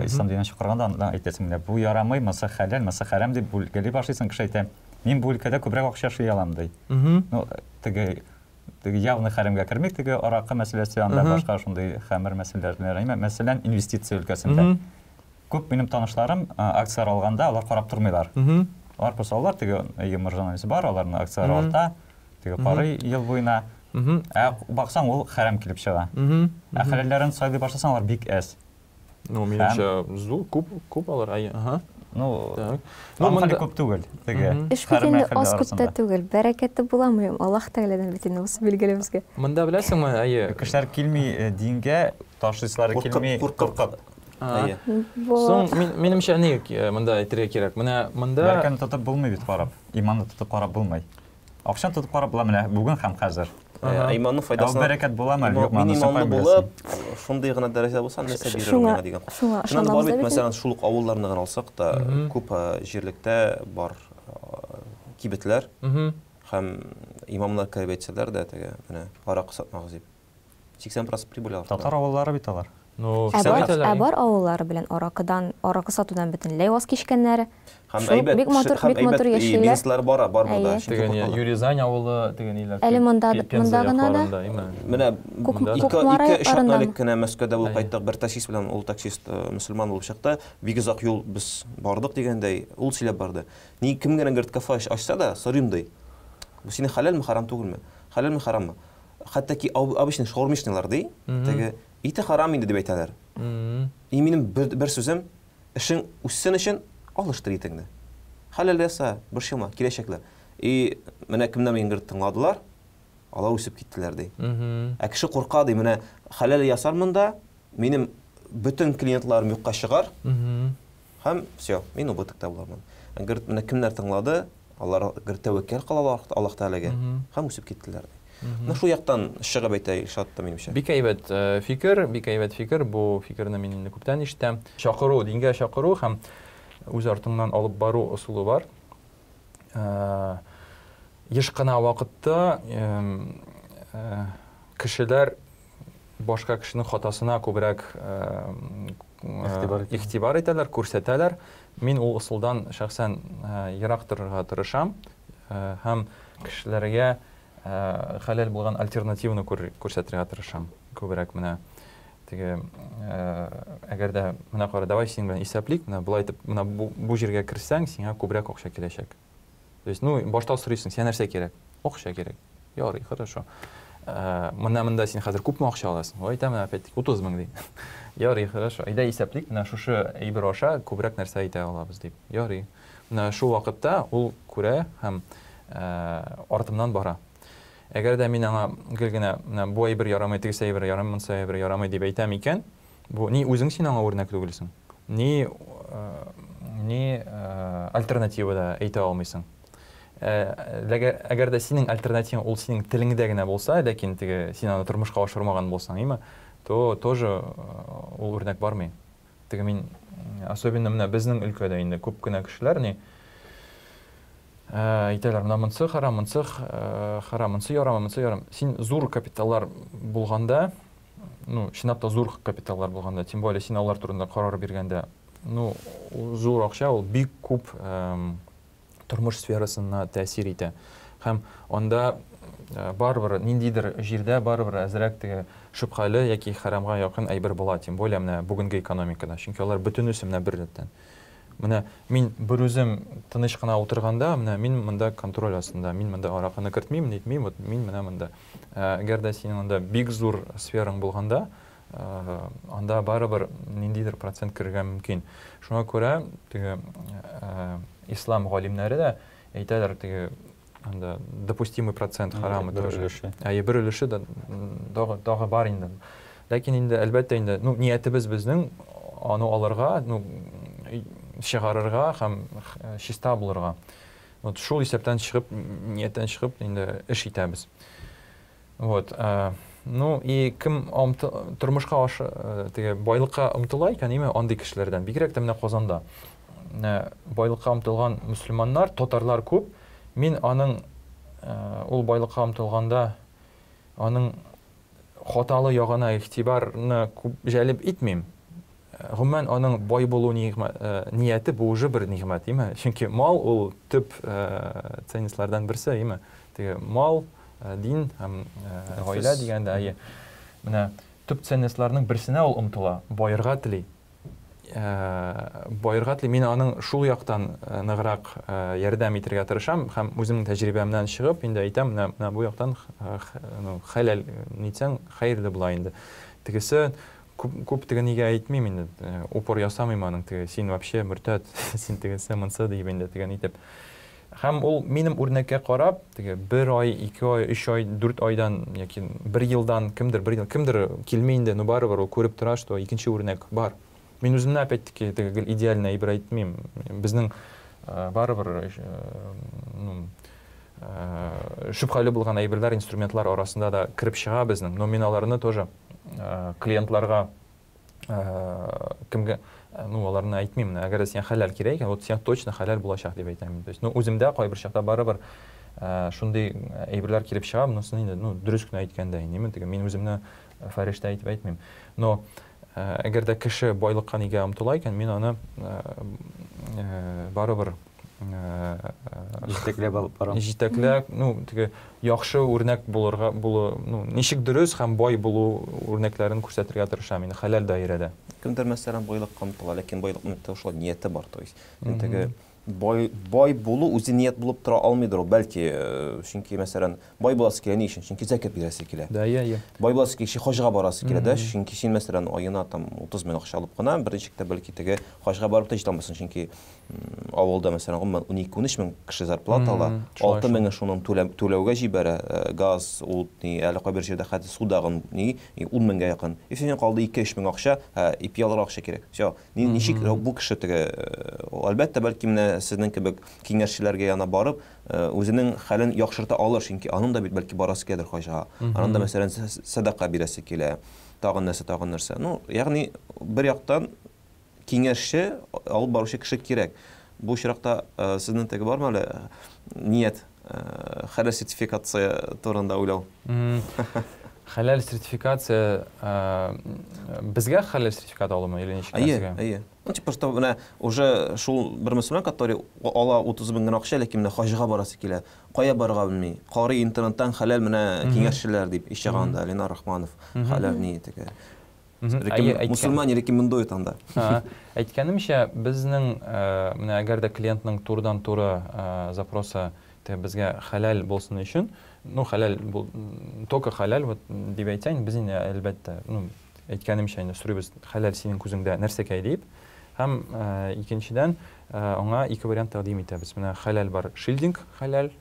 ислам диненә чакырганда анда әйтәсең, менә бу ярамый, монысы хәләл, монысы хәрам дип бүлгәли башлыйсың, кеше әйтә, мин бу өлкәдә күбрәк акча эшли алам, ди. Ну, теге теге явный хәрәмгә кермик, теге аракы мәсьәләсе, анда башка шундый хәмер мәсьәләләре, мәсәлән, инвестиция өлкәсендә. Күп минем танышларым акцияләр алганда, алар карап тормыйлар. Алар просто алалар, теге маржинальность бар, аларның акцияләре арта, теге карый ел буена. Ә баксаң, ул хәрәм килеп чыга. Ә хәләлләрен сайлый башласаң, алар бик әз. Ну, минемчә, зур, күп, күп алар, әйе, ага. Ну, так. Ну, монда күп түгел, теге. Эш бит инде аз күп тә түгел. Бәрәкәте буламы? Аллаһ Тәгаләдән бит инде бусы билгеле безгә. Монда беләсеңме, әйе. Кешеләр килми дингә, ташлыйсылары килми, куркып. Әйе. Соң, минемчә, ни монда әйтергә кирәк? Менә монда Бәрәкәне тотып булмый бит карап. Иманны тотып карап булмый. Акчаны тотып карап була менә бүген һәм хәзер. Иманның файдасына. Ә бәрәкәт буламы, юкмы? Мин иманлы булып, шундый гына дәрәҗәдә булсам, нәрсә бирер ул миңа дигән. Шуңа ышанабыз бар бит, мәсәлән, шул ук авылларны гына алсак та, күп җирлектә бар кибетләр һәм имамнар кереп әйтсәләр дә, теге, менә аракы сатмагыз дип. 80% прибыль алып. Татар авыллары бит алар. Ну, Ә бар, ә бар авыллары белән аракыдан, аракы сатудан бөтенләй ваз кичкәннәре. Һәм Шул әйбәт, бик матур, һәм бик матур әйбәт яшиләр. бизнеслар бара, бар монда. Әйе. Чөнки Теге не, куркалар. Юризань авылы, теге ниләр. Әле монда, Пенза монда гына да. якларында, име? Менә Кук- Монда да. ике, Кукмара ике, өч атна якларында элек кенә Мәскәүдә булып Әйе. кайттык, бер таксист белән, ул таксист мөселман булып чыкты. Бик озак юл без бардык дигәндәй, ул сөйләп барды. Ни кем генә говорит, кафе ачса да, сорыйм ди. Бу синең хәләлме, харам түгелме? Хәләлме, хараммы? Хәтта ки обычный шаурмичныйлар ди, теге ите харам инде дип әйтәләр. И минем бер, бер сүзем, эшең үссен өчен алыштыр итеңне. Хәләл яса, борчылма, киләчәкләр. И менә кемнәр мине говорит, тыңладылар, алар үсеп киттеләр ди. Ә кеше курка ди, менә хәләл ясармын да, минем бөтен клиентларым юкка чыгар. Һәм все, мин убытокта булармын. Говорит, менә кемнәр тыңлады, алар говорит, тәвәккәл кылалар Аллаһ Тәгаләгә һәм үсеп киттеләр. Менә шул яктан чыгып әйтә Илшат та, минемчә. Бик әйбәт фикер, бик әйбәт фикер. Бу фикерне мин инде күптән ишетәм. Чакыру, дингә чакыру һәм үз артыңнан алып бару ысулы бар. Еш кына вакытта кешеләр башка кешенең хатасына күбрәк игътибар итәләр, күрсәтәләр. Мин ул ысулдан шәхсән ерак торырга тырышам һәм кешеләргә хәләл булган альтернативаны күрсәтергә тырышам. Күбрәк менә теге әгәр дә менә кара, давай синең белән исәплик, менә болай итеп, менә бу җиргә керсәң, сиңа күбрәк акча киләчәк. То есть, ну, башта сорыйсың, сиңа нәрсә кирәк? Акча кирәк. Ярый, хорошо. Менә монда син хәзер күпме акча аласың? Ой, әйтәм, опять 30 мең ди. Ярый, хорошо. Әйдә исәплик, менә шушы әйбер аша күбрәк нәрсә әйтә алабыз дип. Ярый. Менә шул вакытта ул күрә һәм артымнан бара. Әгәр дә мин аңа гел генә менә бу әйбер ярамый, тегесе әйбер ярамый, монысы әйбер ярамый дип әйтәм икән, бу ни үзең син аңа үрнәк түгелсең, ни ни альтернатива да әйтә алмыйсың. Әгәр дә синең альтернативаң ул синең телеңдә генә булса, ләкин теге син аны тормышка ашырмаган булсаң, име, то тоже ул үрнәк бармый. Теге мин, особенно менә безнең өлкәдә инде күп кенә кешеләр ни әйтәләр, менә монысы харам, монысы харам, монысы ярамый, монысы ярамый. Син зур капиталлар булганда, ну, чынлап та зур капиталлар булганда, тем более син алар турында карар биргәндә, ну, зур акча ул бик күп тормыш сферасына тәэсир итә. Һәм анда барыбер ниндидер җирдә барыбер әзрәк теге шөбһәле яки хәрамга якын әйбер була, тем более менә бүгенге экономикада. Чөнки алар бөтенесе менә бер рәттән. Менә мин берүзем тыныч кына утырганда, менә мин монда контроль астында, мин монда аракыны кертмим, нитмим, вот мин менә монда. Әгәр дә синең анда бик зур сфераң булганда, анда барыбер ниндидер процент керергә мөмкин. Шуңа күрә теге ислам галимнәре дә әйтәләр, теге анда допустимый процент харамы тоже. Әйе, бер өлеше дә тагы бар инде. Ләкин инде, әлбәттә инде, ну, ниятебез безнең аны алырга, ну, чыгарырга һәм чиста булырга. Вот шул исәптән чыгып, нияттән чыгып инде эш итәбез. Вот. Ну и кем тормышка ашы теге байлыкка омтыла икән, име андый кешеләрдән. Бигрәк тә менә Казанда. Менә байлыкка омтылган мөселманнар, татарлар күп. Мин аның ул байлыкка омтылганда аның хаталы ягына игътибарны күп җәлеп итмим. Гомумән, аның бай булу нияте бу уже бер нигъмәт, име? Чөнки мал ул төп ценностьлардан берсе, име? Теге мал, дин һәм гаилә дигәндә, әйе. Менә төп ценностьларның берсенә ул омтыла, баерга тели. Баерга тели. Мин аның шул яктан ныграк ярдәм итәргә тырышам һәм үземнең тәҗрибәмнән чыгып инде әйтәм, менә бу яктан ну, хәләл нитсәң, хәерле була инде. Тегесе күп теге нигә әйтмим инде, упор ясамыйм аның теге, син вообще мөртәт, син тегесе, монсы дип инде теге нитеп. Һәм ул минем үрнәккә карап, теге бер ай, ике ай, өч ай, дүрт айдан яки бер елдан кемдер бер ел, кемдер килми инде, но барыбер ул күреп тора, что икенче үрнәк бар. Мин үземне опять-таки теге гел идеальный әйбер әйтмим. Безнең барыбер ну, шөбһәле булган әйберләр, инструментлар арасында да кереп чыга безнең, но мин аларны тоже клиентларга кемгә, ну, аларны әйтмим, әгәр дә сиңа хәләл кирәк икән, вот сиңа точно хәләл булачак дип әйтәм. То есть, ну, үземдә кайбер чакта барыбер шундый әйберләр килеп чыга, монысын инде, ну, дөрес кенә әйткәндә, инде, теге мин үземне фәрештә итеп әйтмим. Но әгәр дә кеше байлыкка нигә омтыла икән, мин аны барыбер җитәкләп алып барам. Җитәкләп, ну, теге яхшы үрнәк булырга, булу, ну, ничек дөрес һәм бай булу үрнәкләрен күрсәтергә тырышам инде хәләл даирәдә. Кемдер, мәсәлән, байлыкка омтыла, ләкин байлыкның шулай нияте бар, то есть. Теге бай, бай булу үзе ният булып тора алмыйдыр ул, бәлки, чөнки, мәсәлән, бай буласы килә ни өчен? Чөнки зәкят бирәсе килә. Да, я, я. Бай буласы килә, хаҗга барасы килә, да? Чөнки син, мәсәлән, аена там 30 мең акча алып кына, берничек тә бәлки теге хаҗга барып та җитә алмассың, чөнки авылда, мәсәлән, гомумән 12-13 мең кеше зарплата ала, 6 меңе шуның түләүгә җибәрә, газ, ут, ни, әле кайбер җирдә хәтта су дагын, ни, 10 меңгә якын. И синең калды 2-3 мең акча, ипи алырга акча кирәк. Всё. Ничек бу кеше теге, әлбәттә, бәлки менә менә сезнең кебек киңәшчеләргә яна барып, үзенең хәлен яхшырта алыр, чөнки аның да бит бәлки барасы киләдер хаҗга. Аның да, мәсәлән, сәдака бирәсе килә. Тагын нәрсә, тагын нәрсә. Ну, ягъни бер яктан киңәшче, алып баручы кеше кирәк. Бу очракта сезнең теге бармы әле ният хәләл сертификация турында уйлау? Хәләл сертификация, безгә хәләл сертификат алумы или ничек? Әйе, әйе. Ну, типа, что менә уже шул бер мөселман, который ала 30 мең генә акча, ләкин менә хаҗга барасы килә. Кая барырга белми. Карый интернеттан хәләл менә киңәшчеләр дип ишеганда Ленар Рахманов хәләл ни теге. Мусульмане рекомендуют анда. Әйткәнемчә, безнең менә әгәр дә клиентның турыдан-туры запросы безгә хәләл булсын өчен, ну, хәләл, только хәләл, вот, дип әйтсәң, без инде, әлбәттә, ну, әйткәнемчә, инде сорыйбыз, хәләл синең күзеңдә нәрсәкәй дип. Һәм икенчедән, аңа ике вариант тәкъдим итәбез. Менә хәләл бар, шильдинг хәләл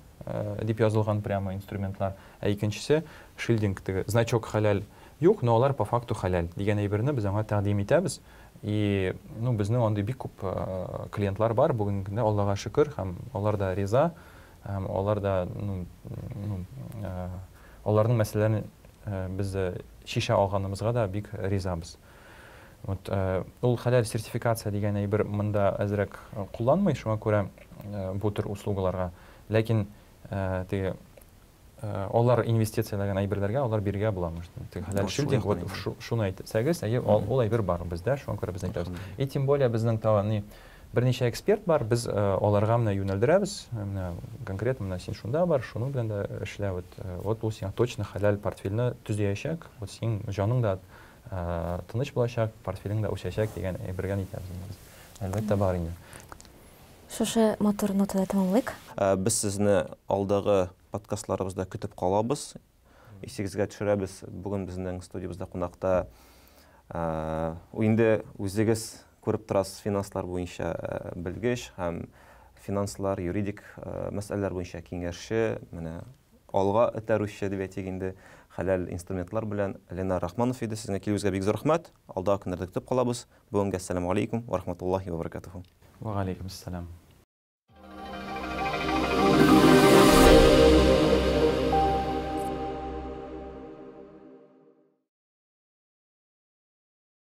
дип язылган прямо инструментлар, ә икенчесе шильдинг теге значок хәләл юк, но алар по факту хәләл дигән әйберне без аңа тәкъдим итәбез. И, ну, безнең андый бик күп клиентлар бар бүгенге көндә, Аллага шөкер, һәм алар да риза, һәм алар да, ну, аларның мәсьәләләрен без чишә алганыбызга да бик ризабыз. Вот, ул хәләл сертификация дигән әйбер монда әзрәк кулланмый, шуңа күрә бу төр услугаларга. Ләкин теге алар инвестицияләгән әйберләргә алар бирергә була, может, теге хәләл шильдинг, вот шуны әйтсәгез, әйе, ул әйбер бар бездә, шуңа күрә без әйтәбез. И тем более безнең тагы ни берничә эксперт бар, без аларга менә юнәлдерәбез, менә конкретно менә син шунда бар, шуның белән дә эшлә, вот, вот ул сиңа точно хәләл портфельне төзиячәк, вот синең җаның да тыныч булачак, портфелең дә үсәчәк дигән әйбергә әйтәбез инде. Әлбәттә бар инде. Шушы матур нотада тәмамлыйк. Без сезне алдагы подкастларыбызда көтеп калабыз. Исегезгә төшерәбез, бүген безнең студиябездә кунакта инде үзегез күреп торасыз, финанслар буенча белгеч һәм финанслар, юридик мәсьәләләр буенча киңәшче, менә алга этәрүче дип әйтик инде, хәләл инструментлар белән Ленар Рахманов иде. Сезгә килүегезгә бик зур рәхмәт. Алдагы көннәрдә көтеп калабыз. Бүгенгә ассаламу алейкум ва рахматуллахи ва баракатуху. Ва алейкум ассалам.